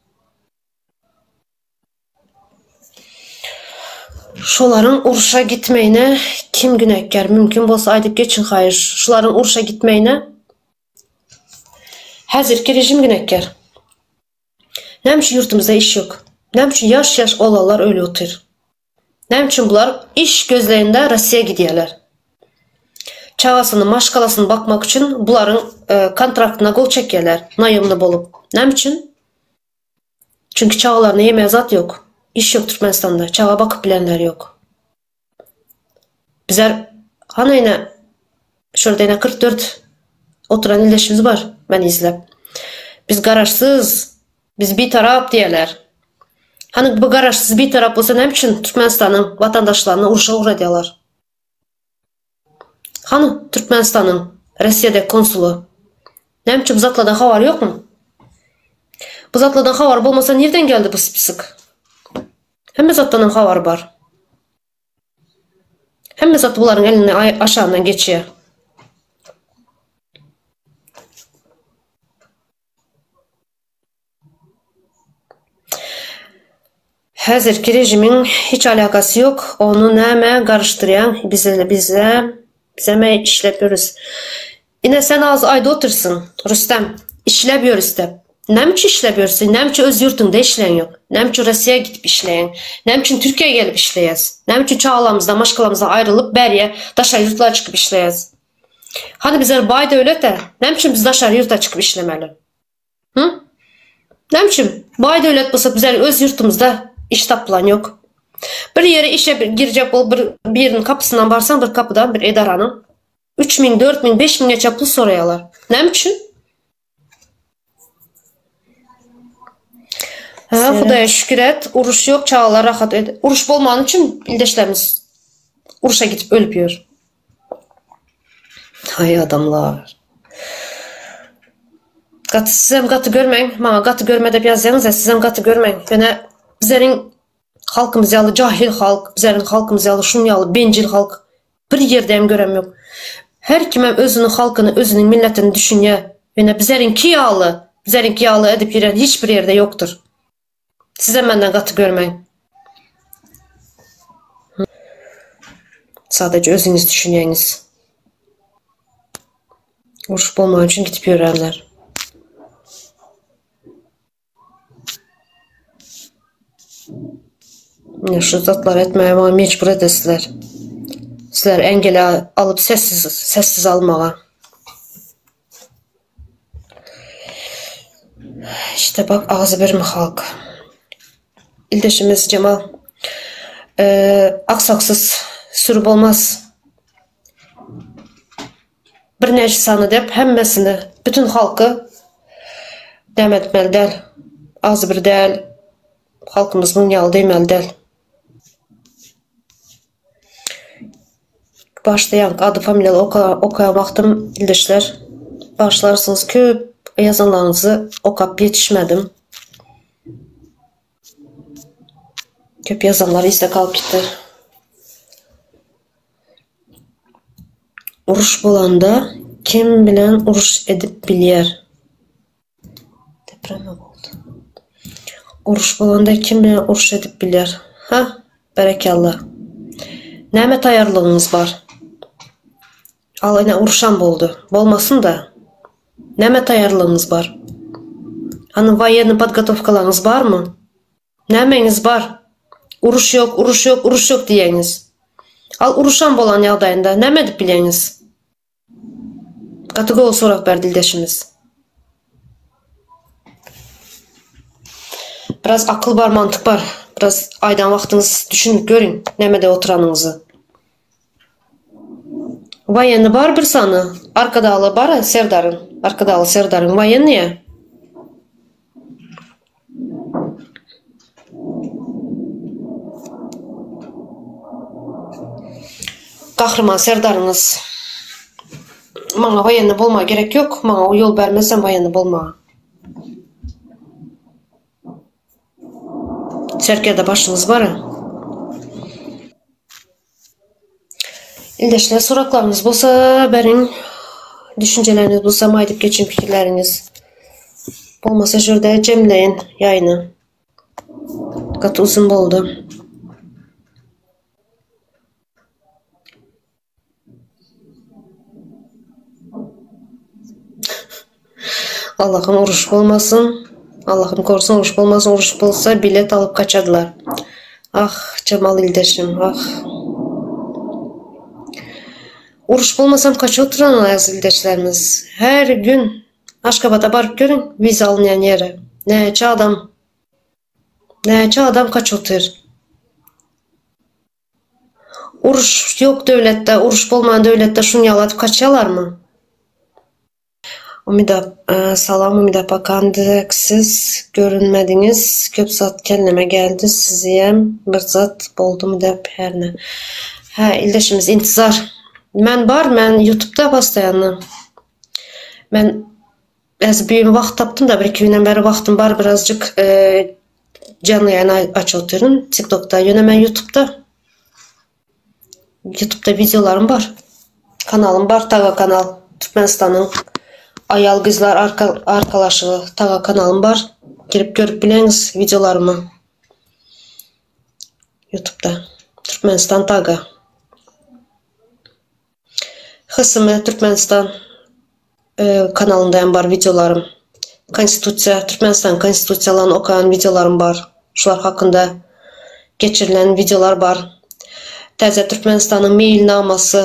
Şolaryň urşa gitmegine kim günäkär? Mümkin bolsa aýdyp geçiň haýyş. Şularyň urşa gitmegine häzirki režim günäkär. Näme üçin ýurtumyzda iş ýok? Näme üçin ýaş-ýaş oglanlar ölüp otyr? Näme üçin bular iş gözleýinde Rossiýa gidýärler? Çagasyny, maşgalasyny bakmak üçin bularyň kontraktyna gol çekýärler, naýomny bolup. Näme üçin? Çünki çagalaryna ýemäge zat ýok. Iş ýok Türkmenistanda. Çaga bakyp bilenler ýok. Bizler hany ine şurada ine 44 oturan ildeşimiz bar meni izläp. Biz garaşsyz, biz bitarap diýerler. Hany bu garaşsyz bitarap bolsa näme üçin Türkmenistanyň watandaşlaryny urşa ugradýarlar? Hany Türkmenistanyň Rossiýada konsuly? Näme üçin bu zatlardan habary ýokmy? Bu zatlardan habary bolmasa nirden geldi bu spisok? Hemme zatdanam habary bar. Hemme zat bularyň elinde aşagyndan geçýär. Häzirki režimiň hiç alakasy ýok ony nämä garyşdyrýaň bize bizeme işläp ýörüs. Ine sen az aýda otyrsyň Rüstem işläp ýörüs dep. Näme üçin işläp ýörsüň näme üçin öz ýurtuňda işleýäň ýok. Näme üçin Rossiýa gidip işleýäň. Näme üçin Türkiýä gelip işleýäs. Näme üçin çagalarymyzdan maşgalamyzdan aýrylyp bärýä daşary ýurtlara çykyp işleýäs. Hany bizler baý döwlet-ä, näme üçin biz daşary ýurta çykyp işlemeli? Hı? Näme üçin? Baý döwlet bolsak bizler öz ýurtumyzda iş tapylan ýok. Bir ýere işe girjek bolup bir biriniň kapysyndan barsaň bir kapydan bir edaranyň 3000, 4000, 5000 geçe pul soraýarlar. Näme üçin? Ha, Hudaýa şükür et, uruş ýok, çagalar rahat öýde. Uruş bolmany üçin ildeşlerimiz uruşa gidip ölüp ýör. Haý adamlar. Gaty sizem gaty görmäň, maňa gaty görme dep ýazýaňyz-a, sizem gaty görmäň. Ýöne bizleriň halkymyz ýaly jahil halk, bizleriň halkymyz ýaly şuň ýaly benjil halk bir ýerde hem görem ýok. Her kimem özüniň halkyny, özüniň milletini düşünýär. Ýöne bizleriňki ýaly, bizleriňki ýaly edip ýören hiç bir ýerde ýokdur. Sizem menden gaty görmäň. Sadece özüňiz düşünýäňiz. Uruş bolmagy üçin gidip ýörenler. Ine şu zatlary etmäge maňa mejbur edesizler. Sizler engel alyp sessiz sessiz almaga. İşte bak agzy birmi halk. İldeşimiz Cemal. Ee, aksaksız sürü bolmaz. Bir näçe sany dep hemmesini, bütün halky näme etmeli däl. Agzybir däl. Halkymyz muň ýaly diýmeli däl. Başda ýaňky ady familiýaly oka okaýan wagtym ildeşler bagyşlarsyňyz köp ýazanlaryňyzy okap ýetişmedim. Köp ýazanlar yzda galyp gitdi. Uruş bolanda kim bilen uruş edip bilýär? Deprem boldy. Uruş bolanda kim bilen uruş edip bilýär? Ha, berekella. Näme taýýarlygyňyz bar? Al ine uruşam boldy. Bolmasyn-da. Näme taýýarlygyňyz bar? Hany woýennyý podgotowkalaryňyz barmy? Nämeňiz bar? Uruş ýok, uruş ýok, uruş ýok diýýäňiz. Al uruşam bolan ýagdaýynda näme edip bilýäňiz? Gaty gowy sorag berdi ildeşimiz. Biraz akyl bar, mantyk bar. Biraz aýdan wagtyňyz düşünip görüň näme dep oturanyňyzy. Woýenny bar bir sany. Arkadagly bar Serdaryň. Arkadagly Serdaryň woýennyýa. Gahryman Serdaryňyz. Maňa woýenny bolmaga gerek ýok. Maňa ýol bermezem woýenny bolmaga. Serkerde başyňyz bar. Ildeşler soraklaryňyz bolsa beriň. Düşünjeleriňiz bolsa aýdyp geçiň pikirleriňiz. Bolmasa şurada jemleýin ýaýyny. Gaty uzyn boldy. Allahym uruş bolmasyn. Allahym korusun uruş bolmasyn. Uruş bolsa bilet alyp kaçadylar. Ah Cemal ildeşim ah. Uruş bolmasam kaça oturan aziz ildeşlerimiz. Her gün Aşgabada baryp görüň wiza alynýan ýere. Näçe adam näçe adam kaça otyr. Uruş ýok döwletde, uruş bolman döwletde şuny ýaly atyp kaçýalarmy? Umida salam Umida apa kandeksiz görünmediňiz köp zat kelleme geldi siziyem bir zat boldumy dep herne. Hä ildeşimiz intizar men bar men ýutubda postoýanno men Häzir bir wagt tapdym da bir iki günden bäri wagtym bar birazjyk janly ýaýyn açyp otyryn tiktokda ýöne men ýutubda ýutubda wideolarym bar kanalym bar taga kanal Türkmenistanyň aýal gyzlar arka arkalaşygy taga kanalym bar girip görüp bileňiz wideolarymy ýutubda Türkmenistan taga. HSM Türkmenistan kanalynda hem bar wideolarym. Konstitusiýa, Türkmenistan konstitusiýalaryny okaýan wideolarym bar. Şular hakynda geçirilen wideolar bar. Täze Türkmenistanyň meýilnamasy.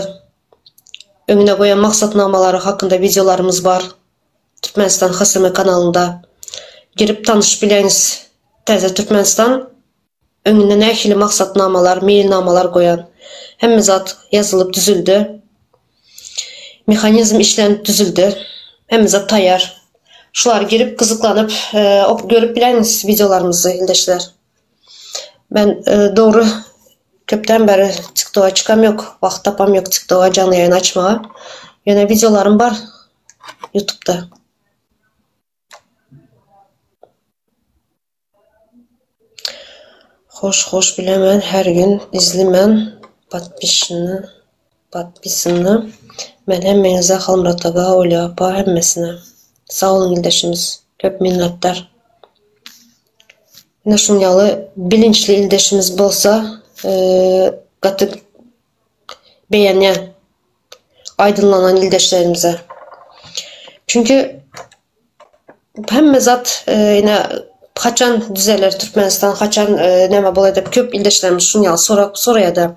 Öňüne goýan maksatnamalary hakynda wideolarymyz bar. Türkmenistan HSM kanalynda. Girip tanyşyp bileňiz. Täze Türkmenistan öňünde nähili maksatnamalar, meýilnamalar goýan. Hemme zat ýazylyp düzüldi. Mehanizm işlenip düzüldi. Hemme zat taýýar. Şulary girip gyzyklanyp görüp bileňiz wideolarymyzy ildeşler. Men dogry köpden bäri TikToka çykam ýok, wagt tapam ýok TikToka janly ýaýyn açmaga. Ýöne wideolarym bar YouTubda. Hoş hoş bilemen her gün izlimen podpisny podpisany men hemmeňize Halmyrat aga Olýa apa hemmesine sag boluň ildeşimiz köp minnetdar. Ine şuň ýaly bilinçli ildeşimiz bolsa gaty begenýän aýdynlanan ildeşlerimize. Çünki hemme zat ine haçan düzeler Türkmenistan haçan näme bolar diýip köp ildeşlerimiz şuň ýaly sorag soraýada.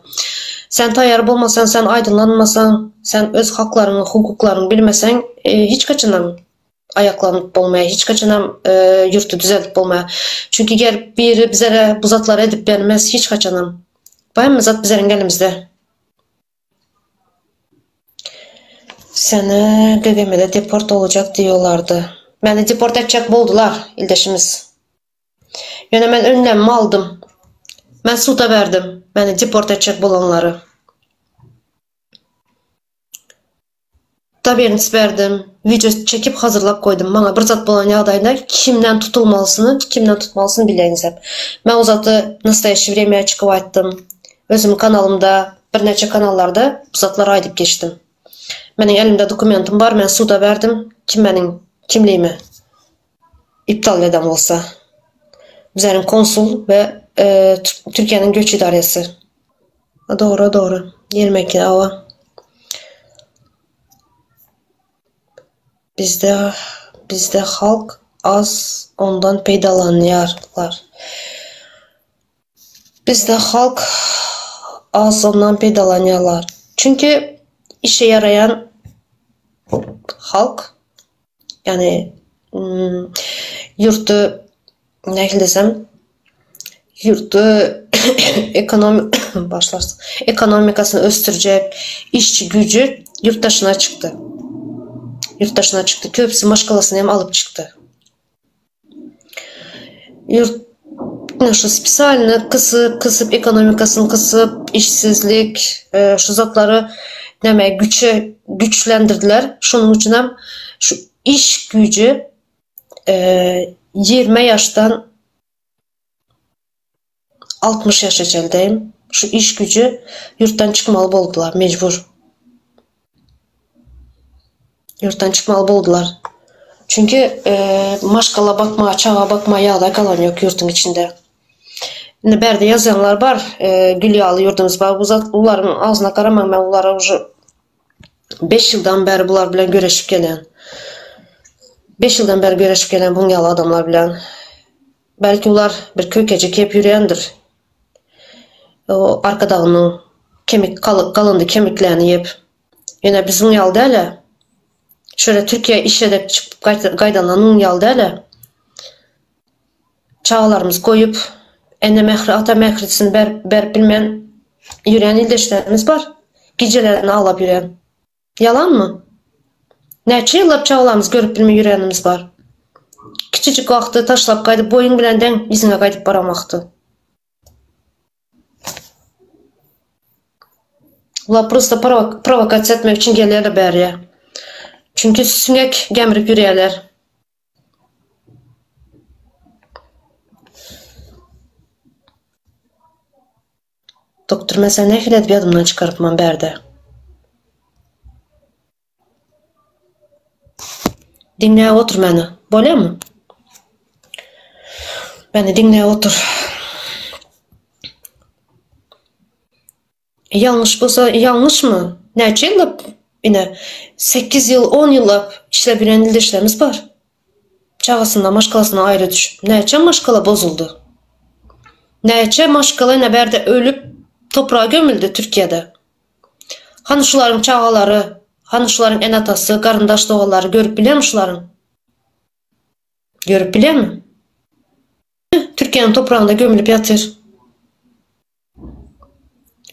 Sen taýýar bolmasaň, sen aýdynlanmasaň, sen öz haklaryňy, hukuklaryňy bilmeseň hiç haçanam aýaklanyp bolmaýar, hiç haçanam ýurty düzeldip bolmaýar. Çünki gelip biri bizere bu zatlary edip bermez hiç haçanam. Bu hemme zat bizeriň elimizde. Seni GGM-de deport olajak diýýolardy. Meni deport etjek boldular ildeşimiz. Ýöne men önlemimi aldym. Men suda berdim meni deport etjek bolanlary. Dowernic berdim, wideo çekip hazyrlap goýdum. Maňa bir zat bolan ýagdaýynda kimden tutulmalysyny, kimden tutmalysyny bilýäňiz diýip. Men o zady nastoýaşiý wremýa çykyp aýtdym. Özümiň kanalymda, birnäçe kanallarda bu zatlary aýdyp geçdim. Meniň elimde dokumentim bar, men suda berdim, kim meniň kimligimi iptal eden bolsa. Bizleriň konsul we Türkiýäniň göç idaresi. Dogry dogry. Ýermekli awa. Bizde bizde halk az ondan peýdalanýarlar. Bizde halk az ondan peýdalanýarlar. Çünki işe ýaraýan halk ýagny ýurtda nähili desem ýurtda bagyşlarsyň ekonomikasyny ösdürjek işçi güýji ýurt daşyna çykdy. Ýurt daşyna çykdy. Köpüsi maşgalasyny hem alyp çykdy. Ýurt şu spesialny kysyp kysyp ekonomikasyny kysyp işsizlik şu zatlary näme güçe güçlendirdiler. Şonuň üçin hem şu iş güýji 20 ýaşdan 60 ýaşa çenli şu iş güýji ýurtdan çykmaly boldular mejbur. Ýurtdan çykmaly boldular. Çünki maşgala bakma, çaga bakma ýagdaý galan ýok ýurtuň içinde. Indi bärde ýazýanlar bar, gül ýaly ýurdumyz bar. Bu zat bularyň agzyna garamaň men bulara uje 5 ýyldan bäri bular bilen göreşip gelýän. 5 ýyldan bäri göreşip gelýän buň ýaly adamlar bilen. Belki ular bir kökejik ýep ýürýändir. O arkadagynyň kemik galyndy kemiklerini ýep. Ýöne biziň ýaly däl-ä. Şöyle Türkiýä işe dek çykyp gaýdanlar muň ýaly däl-ä. Çagalarymyzy goýup, ene mähri, ata mährisini berip, berip bilmän ýörýän ildeşlerimiz bar. Gijelerini aglap ýörýän. Ýalanmy? Näçe ýyllap çagalarymyzy görüp bilmän ýörýänimiz bar. Kiçijik wagty taşlap gaýdyp boýuň bilen deň yzyňa gaýdyp baran wagty. Bular prosta prowokasiýa etmek üçin gelýärler bäriýe. Çünki siňek gemrip ýürýärler. Doktor men seni nähili edip ýadymdan çykarypman bärde. Diňläp otur meni. Bolýamy? Meni diňläp otur. Ýalňyş bolsa ýalňyşmy? Näçe ýyllap ine 8 ýyl, 10 ýyllap işläp ýören ildeşlerimiz bar. Çagasyndan, maşgalasyndan aýra düşüp, näçe maşgala bozuldy. Näçe maşgala ine bärde ölüp topraga gömüldi Türkiýede. Hany şularyň çagalary? Hany şularyň ene-atasy, garyndaş-doganlary görüp bilýärmi şularyň? Görüp bilýärmi? Türkiýäniň topragynda gömülip ýatyr.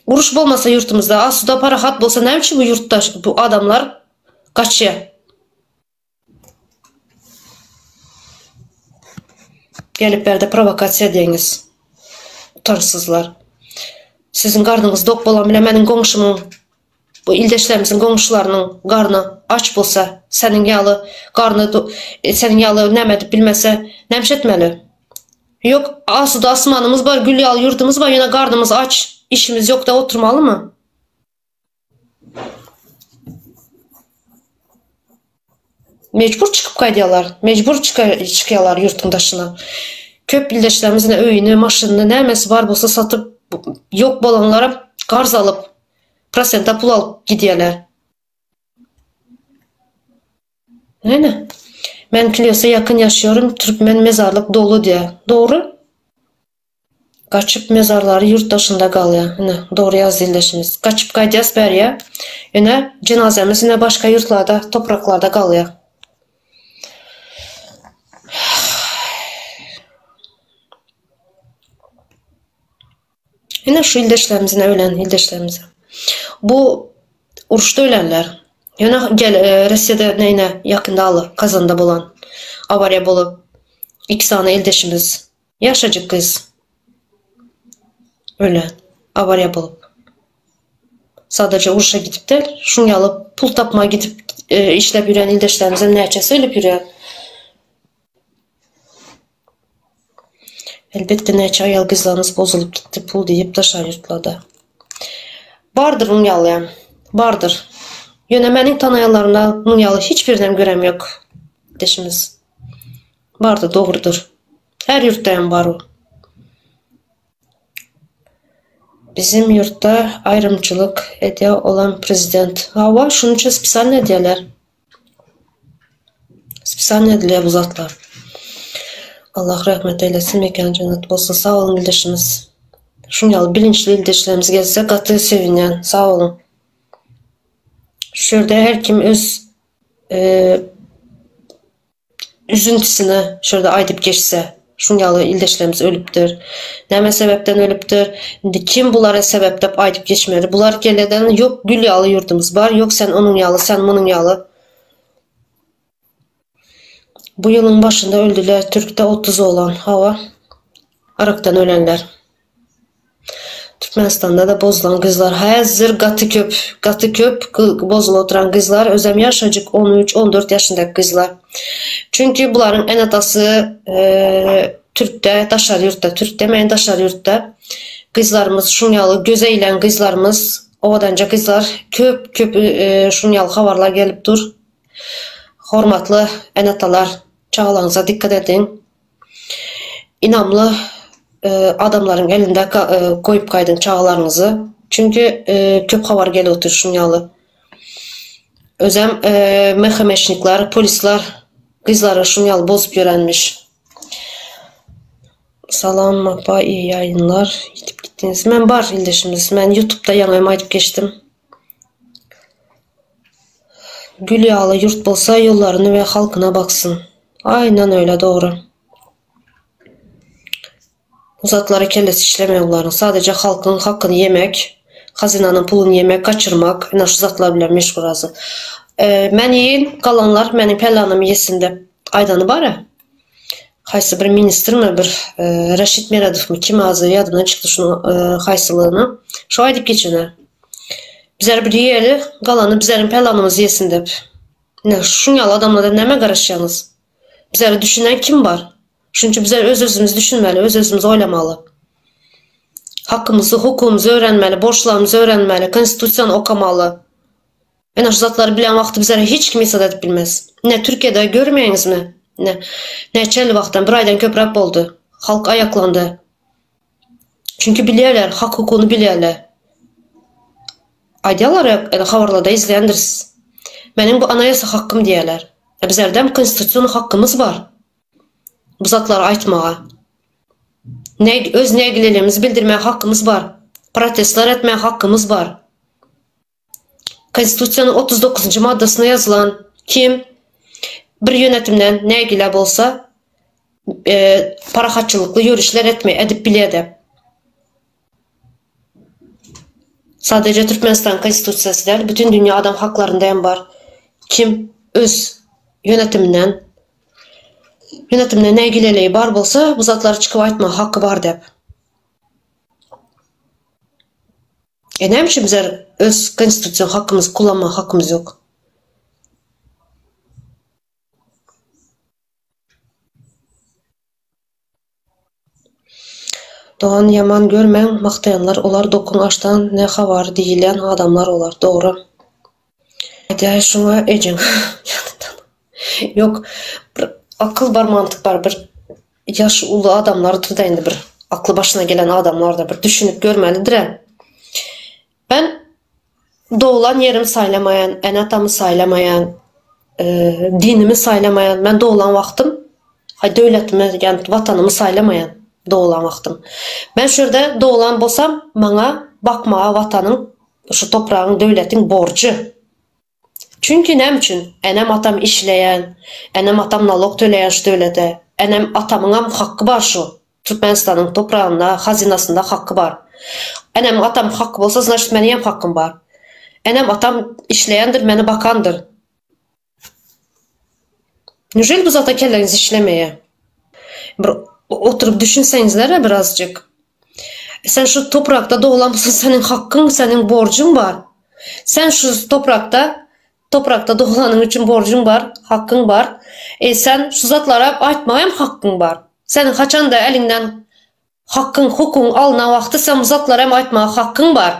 Uruş bolmasa ýurtumyzda, asuda parahat bolsa näme üçin bu ýurtda bu adamlar gaçýar? Gelip bärde prowokasiýa edýäňiz. Utançsyzlar. Siziň garnyňyz dok bolan bilen meniň goňşymyň bu ildeşlerimiziň goňşularynyň garny aç bolsa, seniň ýaly garny seniň ýaly näme edip bilmese, näme etmeli? Ýok, asuda asmanymyz bar, gül ýaly ýurdumyz bar, ýöne garnymyz aç, işimiz ýok da oturmalymy? Mejbur çykyp gaýdýarlar. Mejbur çykýarlar ýurtuň daşyna. Köp ildeşlerimiz ine öýüni, maşynyny, nämesi bar bolsa satyp, ýok bolanlaram karz alyp, prosente pul alyp gidýärler. Ine. Men Kilyos'a ýakyn ýaşýaryn, türkmen mezarlyk doly diýýär. Dogry. Gaçyp mezarlary ýurt daşynda galýa. Ine, dogry ýazdy ildeşimiz. Gaçyp gaýdýas bärýä. Ine, jenazemiz ine başga ýurtlarda, topraklarda galýa. Ine şu ildeşlerimiz ine ölen ildeşlerimiz. Bu uruşda ölenler. Ýöne gel e, Russiýada ne ine ýakynda aly Kazanda bolan awariýa bolup iki sany ildeşimiz Ýaşajyk gyz ölen, awariýa bolup. Sadaja urşa gidip däl, şuň ýaly pul tapmaga gidip işläp ýören ildeşlerimizem näçesi ölüp ýörýär. Elbetde näçe aýal gyzlarymyz bozulyp gitdi pul diýip daşary ýurtlarda. Bardyr muň ýalyam. Bardyr. Ýöne meniň tanaýanlarymda muň ýaly hiç birinem görem ýok. Ildeşimiz. Bardyr dogrudyr. Her ýurtda hem bar ol. Bizim ýurtda aýrymçylyk edýär olam prezident. Hawa, şunuň üçin spesialno edýärler. Spesialno edilýär bu zatlar. Allah rahmet eylesin, mekany jennet bolsun. Sag boluň ildeşimiz. Şuň ýaly bilinçli ildeşlerimiz gelse gaty sevinýän. Sag boluň. Şu ýerde her kim öz Üzüntüsini şurada aýdyp geçse, şuň ýaly ildeşlerimiz ölüpdir. Näme sebäpden ölüpdir? Indi kim bulara sebäp dep aýdyp geçmeli. Bular geleden ýok gül ýaly ýurdumyz bar, ýok sen onuň ýaly, sen munuň ýaly. Bu ýylyň başynda öldüler türkde 30 oglan. Hawa. Arakdan ölenler. Türkmenistanda-da bozulan gyzlar häzir gaty köp, gaty köp bozulyp oturan gyzlar, özem ýaşajyk 13, 14 ýaşyndaky gyzlar. Çünki bularyň ene-atasy türkde, daşary ýurtda, türk demeýin, daşary ýurtda. Gyzlarymyz şuň ýaly göze ilen gyzlarymyz, owadanja gyzlar köp, köp şuň ýaly habarlar gelip dur. Hormatly ene-atalar, çagalaryňyza dikkat ediň. Ynamly adamlaryň elinde goýup gaýdyň çagalaryňyzy. Çünki köp habar gelip otyr şuň ýaly. Özem MHM-şnikler, polisler gyzlary şuň ýaly bozup ýörenmiş. Salam apa iyi ýaýynlar. Ýitip gitdiňiz. Men bar ildeşimiz. Men ýutubda ýaňy hem aýdyp geçdim. Gül ýaly ýurt bolsa ýollaryny we halkyna baksyn. Aýnan öýle dogry. Bu zatlara kellesi işlemeýär bularyň. Sadece halkyň hakyny ýemek, hazynanyň puluny ýemek, gaçyrmak, ine şu zatlar bilen meşgul razy. Men iýin, galanlar meniň pellanymy ýesin dep aýdany bar-a. Haýsy bir ministrmi bir Raşid Meredowmy kim azy ýadymdan çykdy şunuň haýsylygyny. Şo aýdyp geçene. Bizler bir iýeli, galany bizleriň pelanymyz ýesin dep. Ine şuň ýaly adamlardan nämä garaşýaňyz? Bizlere düşünen kim bar? Şunuň üçin bizler öz-özümizi düşünmeli, öz-özümizi oýlamaly. Hakymyzy, hukugymyzy öwrenmeli, borçlarymyzy öwrenmeli, konstitusiýany okamaly. Ine şu zatlary bilen wagty bizlere hiç kim isat edip bilmez. Ine Türkiýede görmeýäňizmi? Ine näçe ýyl wagtdan, bir aýdan köpräk boldy. Halk aýaklandy. Çünki bilýärler, hak hukugyny bilýärler. Aýdýarlar ýa habarlarda izleýändiris. Meniň bu anaýasa hakkym diýýärler. E bizlerdem konstitusion hakkymyz bar. Bu zatlary aýtmaga. Ne öz nägileligimizi bildirmäge hakkymyz bar. Protestler etmäge hakkymyz bar. Konstitusiýanyň 39-njy maddasynda ýazylan, kim bir ýönetimden nägile bolsa, parahatçylykly ýörişler etme edip bilýär diýip. Sadece Türkmenistan konstitusiýasy däl, bütün dünýä adam haklarynda hem bar. Kim öz ýönetiminden ýönetimden nägileligi bar bolsa, bu zatlary çykyp aýtmaga haky bar diýip. E näme üçin bizler öz konstitusion hakymyzy kullanmaga hakymyz ýok? Dogan ýaman görmäň magtaýanlar olar dokuň aşdan ne habar diýilýän adamlar olar dogry aýdýaý şuňa ejeň ýanyndan ýok bir akyl bar mantyk bar bir ýaşy uly adamlardyrda indi bir akly başyna gelen adamlarda bir düşünip görmelidirä Ben doglan ýerimi saýlamaýan, ene-atamy saýlamaýan, dinimi saýlamaýan. Men doglan wagtym haý döwletimi, ýagny watanymy saýlamaýan doglan wagtym. Men şu ýerde doglan bolsam, maňa bakmaga watanyň, şu topragyň, döwletiň borjy. Çünki näme üçin? Enem-atam işleýän, enem-atam nalog töleýän şu döwlete. Enem-atamyňam hakky bar şu Türkmenistanyň topragynda, hazynasynda hakky bar. Enem-atam hakky bolsa, znaçit meniňem hakkym bar. Enem-atam işleýändir, meni bakandyr. Neujeli bu zata kelleňiz işlemeýä? Bir oturyp düşünseňizler-ä birazjyk. Sen şu toprakda doglan bolsaň seniň hakkyň, seniň borjuň bar. Sen şu toprakda, toprakda doglanyň üçin borjuň bar, hakkyň bar. E sen şu zatlara aýtmaga hem hakkyň bar. Seniň haçanda eliňden hakkyň, hukugyň alnan wagty sen bu zatlara hem aýtmaga hakkyň bar.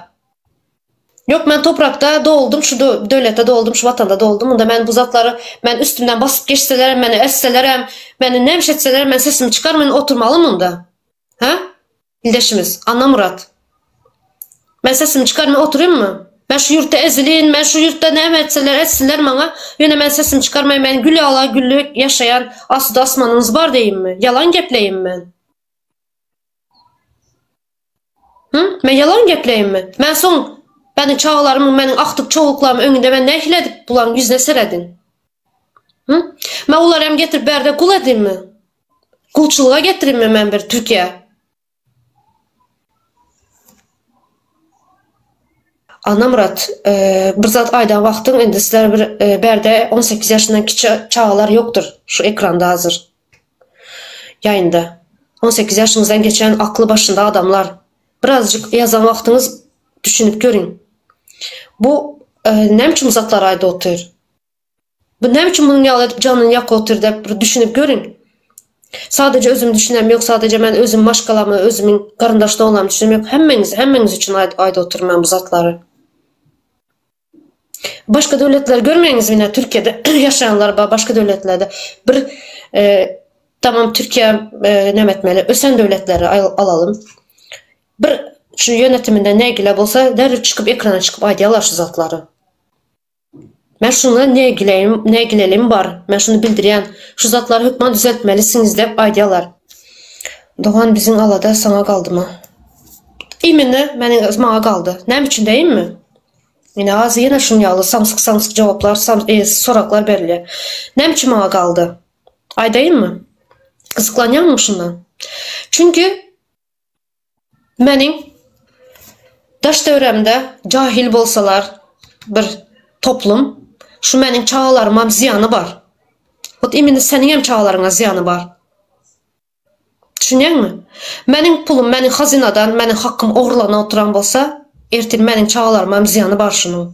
Ýok men toprakda doldum şu döwletde doldum şu watanda doldum munda men bu zatlary men üstümden basyp geçselerem meni ezselerem meni nämiş etselerem men sesimi çykarman oturmaly munda. Hä? Ildeşimiz, Annamyrat. Men sesimi çykarman oturynmy? Men şu ýurtda ezilin, men şu ýurtda näme etseler etsinler maňa, ýöne men sesimi çykarmaýyn, men gül ýala güllük ýaşaýan asuda asmanymyz bar diýinmi? Ýalan gepleýinmi men? Hı? Men ýalan gepleýinmi? Men soň meniň çagalarymyň, meniň agtyk çowluklarymyň öňünde men nähili edip bularyň ýüzüne seredin? Hı? Men olary hem getirip bärde gul edinmi? Gulçulyga getirinmi men bir Türkiýä? Annamyrat, bir zat aýdan wagtyň indi sizler bir bärde 18 ýaşyndan kiçi çagalar ýokdur şu ekranda hazir. Ýaýynda. 18 ýaşyňyzdan geçen akly başynda adamlar. Birazjyk ýazan wagtyňyz düşünip görüň. Bu näme üçin bu zatlary aýdyp otyr? Bu näme üçin munuň ýaly edip janyny ýakyp otyr dep bir düşünip görüň. Sadece özüm düşünem ýok, sadece men özüm maşgalamy, özümiň garyndaş doganlarymy düşünem ýok. Hemmeňiz, hemmeňiz üçin aýdyp otyryn men bu zatlary. Başga döwletleri görmeýiňiz ine Türkiýede ýaşaýanlar bar, başga döwletlerde. Bir e, tamam Türkiýe e, näme etmeli? Ösen döwletleri alalym. Bir şu ýönetiminde nägile bolsa derrew çykyp ekrana çykyp aýdýarlar şu zatlary. Men şuna nägileýim, nägilelim bar. Men şuny bildirýän. Şu zatlary hökman düzeltmelisiňiz dep aýdýarlar. Dogan biziň alada saňa galdymy? Imенно meniň maňa galdy. Näme üçin deýinmi? Ine az ýene şuň ýaly samsyk samsyk jogaplar, sam e, soraklar berilýär. Näme üçin maňa galdy? Aýdaýynmy? Gyzyklanýaňmy şundan? Çünki Meniň daş-töweregimde jahil bolsalar bir toplum, şu meniň çagalarymam zyýany bar. Hut imini seniňem çagalaryňa zyýany bar. Düşünýäňmi? Meniň pulum meniň hazynadan, meniň hakkym ogurlanyp oturan bolsa, ertir meniň çagalarymam zyýany bar şunuň.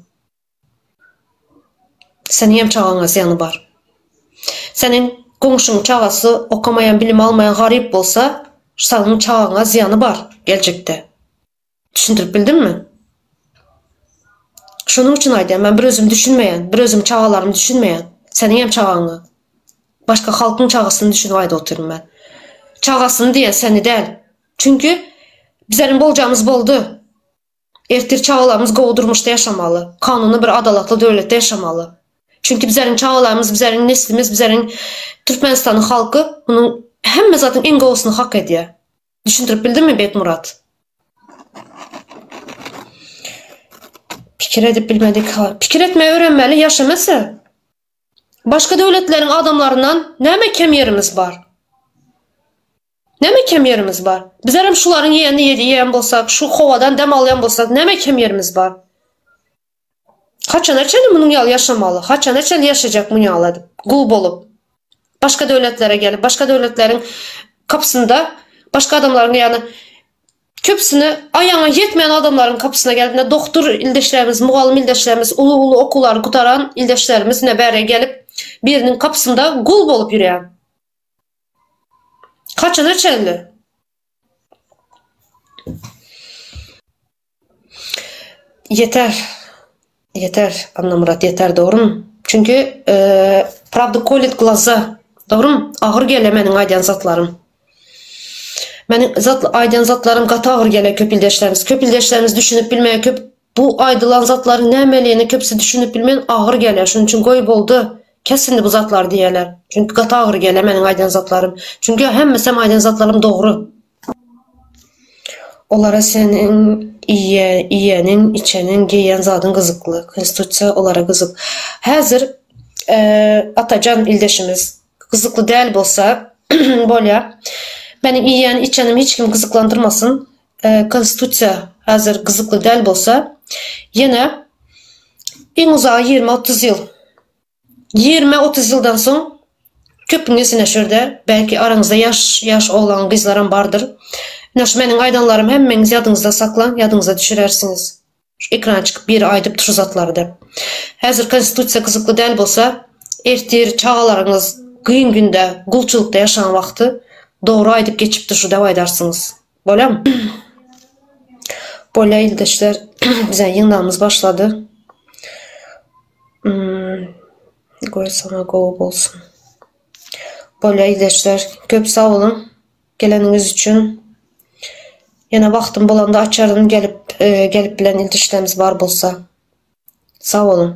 Seniňem çagaňa zyýany bar. Seniň goňşyň çagasy okamaýan, bilim almaýan garyp bolsa, seniň çagaňa zyýany bar geljekde. Düşündirip bildimmi? Şonuň üçin aýdýan, men bir özüm düşünmeýän, bir özüm çagalarymy düşünmeýän. Seniňem çagaňa. Başga halkyň çagasyny düşünip aýdyp otyryn men. Çagasyny diýen seni däl. Çünki bizleriň boljagymyz boldy. Ertir çagalarymyz gowy durmuşda ýaşamaly, kanuny bir adalatly döwletde ýaşamaly. Çünki bizleriň çagalarymyz, bizleriň neslimiz, bizleriň Türkmenistanyň halky munuň hemme zadyň iň gowusyny hak edýär. Düşündirip bildimmi Bekmyrat? Pikir edip bilmedik. Pikir etmegi öwrenmeli ýaşamasa. Başga döwletleriň adamlaryndan näme kem ýerimiz bar? Näme kem ýerimiz bar? Bizlerem şularyň iýenini iýen bolsak, şu howadan dem alýan bolsak, näme kem ýerimiz bar? Haçana çenli munuň ýaly ýaşamaly? Haçana çenli ýaşajak muny ýaly edip, gul bolup? Başga döwletlere gelip, başga döwletleriň kapysynda başga adamlaryň ýany köpüsini aýagyna ýetmeýän adamlaryň kapysyna gelip, ine doktor ildeşlerimiz, mugallym ildeşlerimiz, uly-uly okuwlary gutaran ildeşlerimiz ine bäri gelip, biriniň kapysynda gul bolup ýürýär. Haçana çenli? Ýeter. Ýeter, Annamyrat, ýeter, dogrumy? Çünki, prawda kolit glaza. Dogrumy? Agyr gelýär meniň aýdýan zatlarym. Meniň zat aýdýan zatlarym gaty agyr gelýär köp ildeşlerimiz. Köp ildeşlerimiz düşünip bilmeýär, köp bu aýdylan zatlaryň nämeligine köpüsi düşünip bilmeýän, agyr gelýär. Şonuň üçin goý boldy, kes indi bu zatlary diýýärler. Çünki gaty agyr gelýär meniň aýdýan zatlarym. Çünki hemmesem aýdýan zatlarym dogry. Olara seniň iýeniň, içeniň, geýýän zadyň gyzykly. Konstitusiýa olara gyzyk. Häzir Atajan ildeşimiz gyzykly däl bolsa bolýar. Meniň iýýän, içenim hiç kimi gyzyklandyrmasyn. Konstitusiýa häzir gyzykly däl bolsa, ýene iň uzagy 20-30 ýyl 20-30 ýyldan soň köpüňiz ine şu ýerde, belki araňyzda ýaş ýaş oglan gyzlaram bardyr. Ine şu meniň aýdanlarym hemmeňiz ýadyňyzda saklaň, ýadyňyza düşürersiňiz. Şu ekrana çykyp biri aýdypdyr şu zatlary diýip. Häzir konstitusiýa gyzykly däl bolsa, ertir çagalaryňyz kyn günde gulçulykda ýaşan wagty dogry aýdyp geçipdir şu dep aýdarsyňyz. Bolýamy? Bolýa ildeşler, bize ýygnagymyz başlady. Goý saňa gowy bolsun. Bolýa ildeşler, köp sag boluň geleniňiz üçin. Ýene wagtym bolanda açaryn gelip gelip bilen ildeşlerimiz bar bolsa. Sag boluň.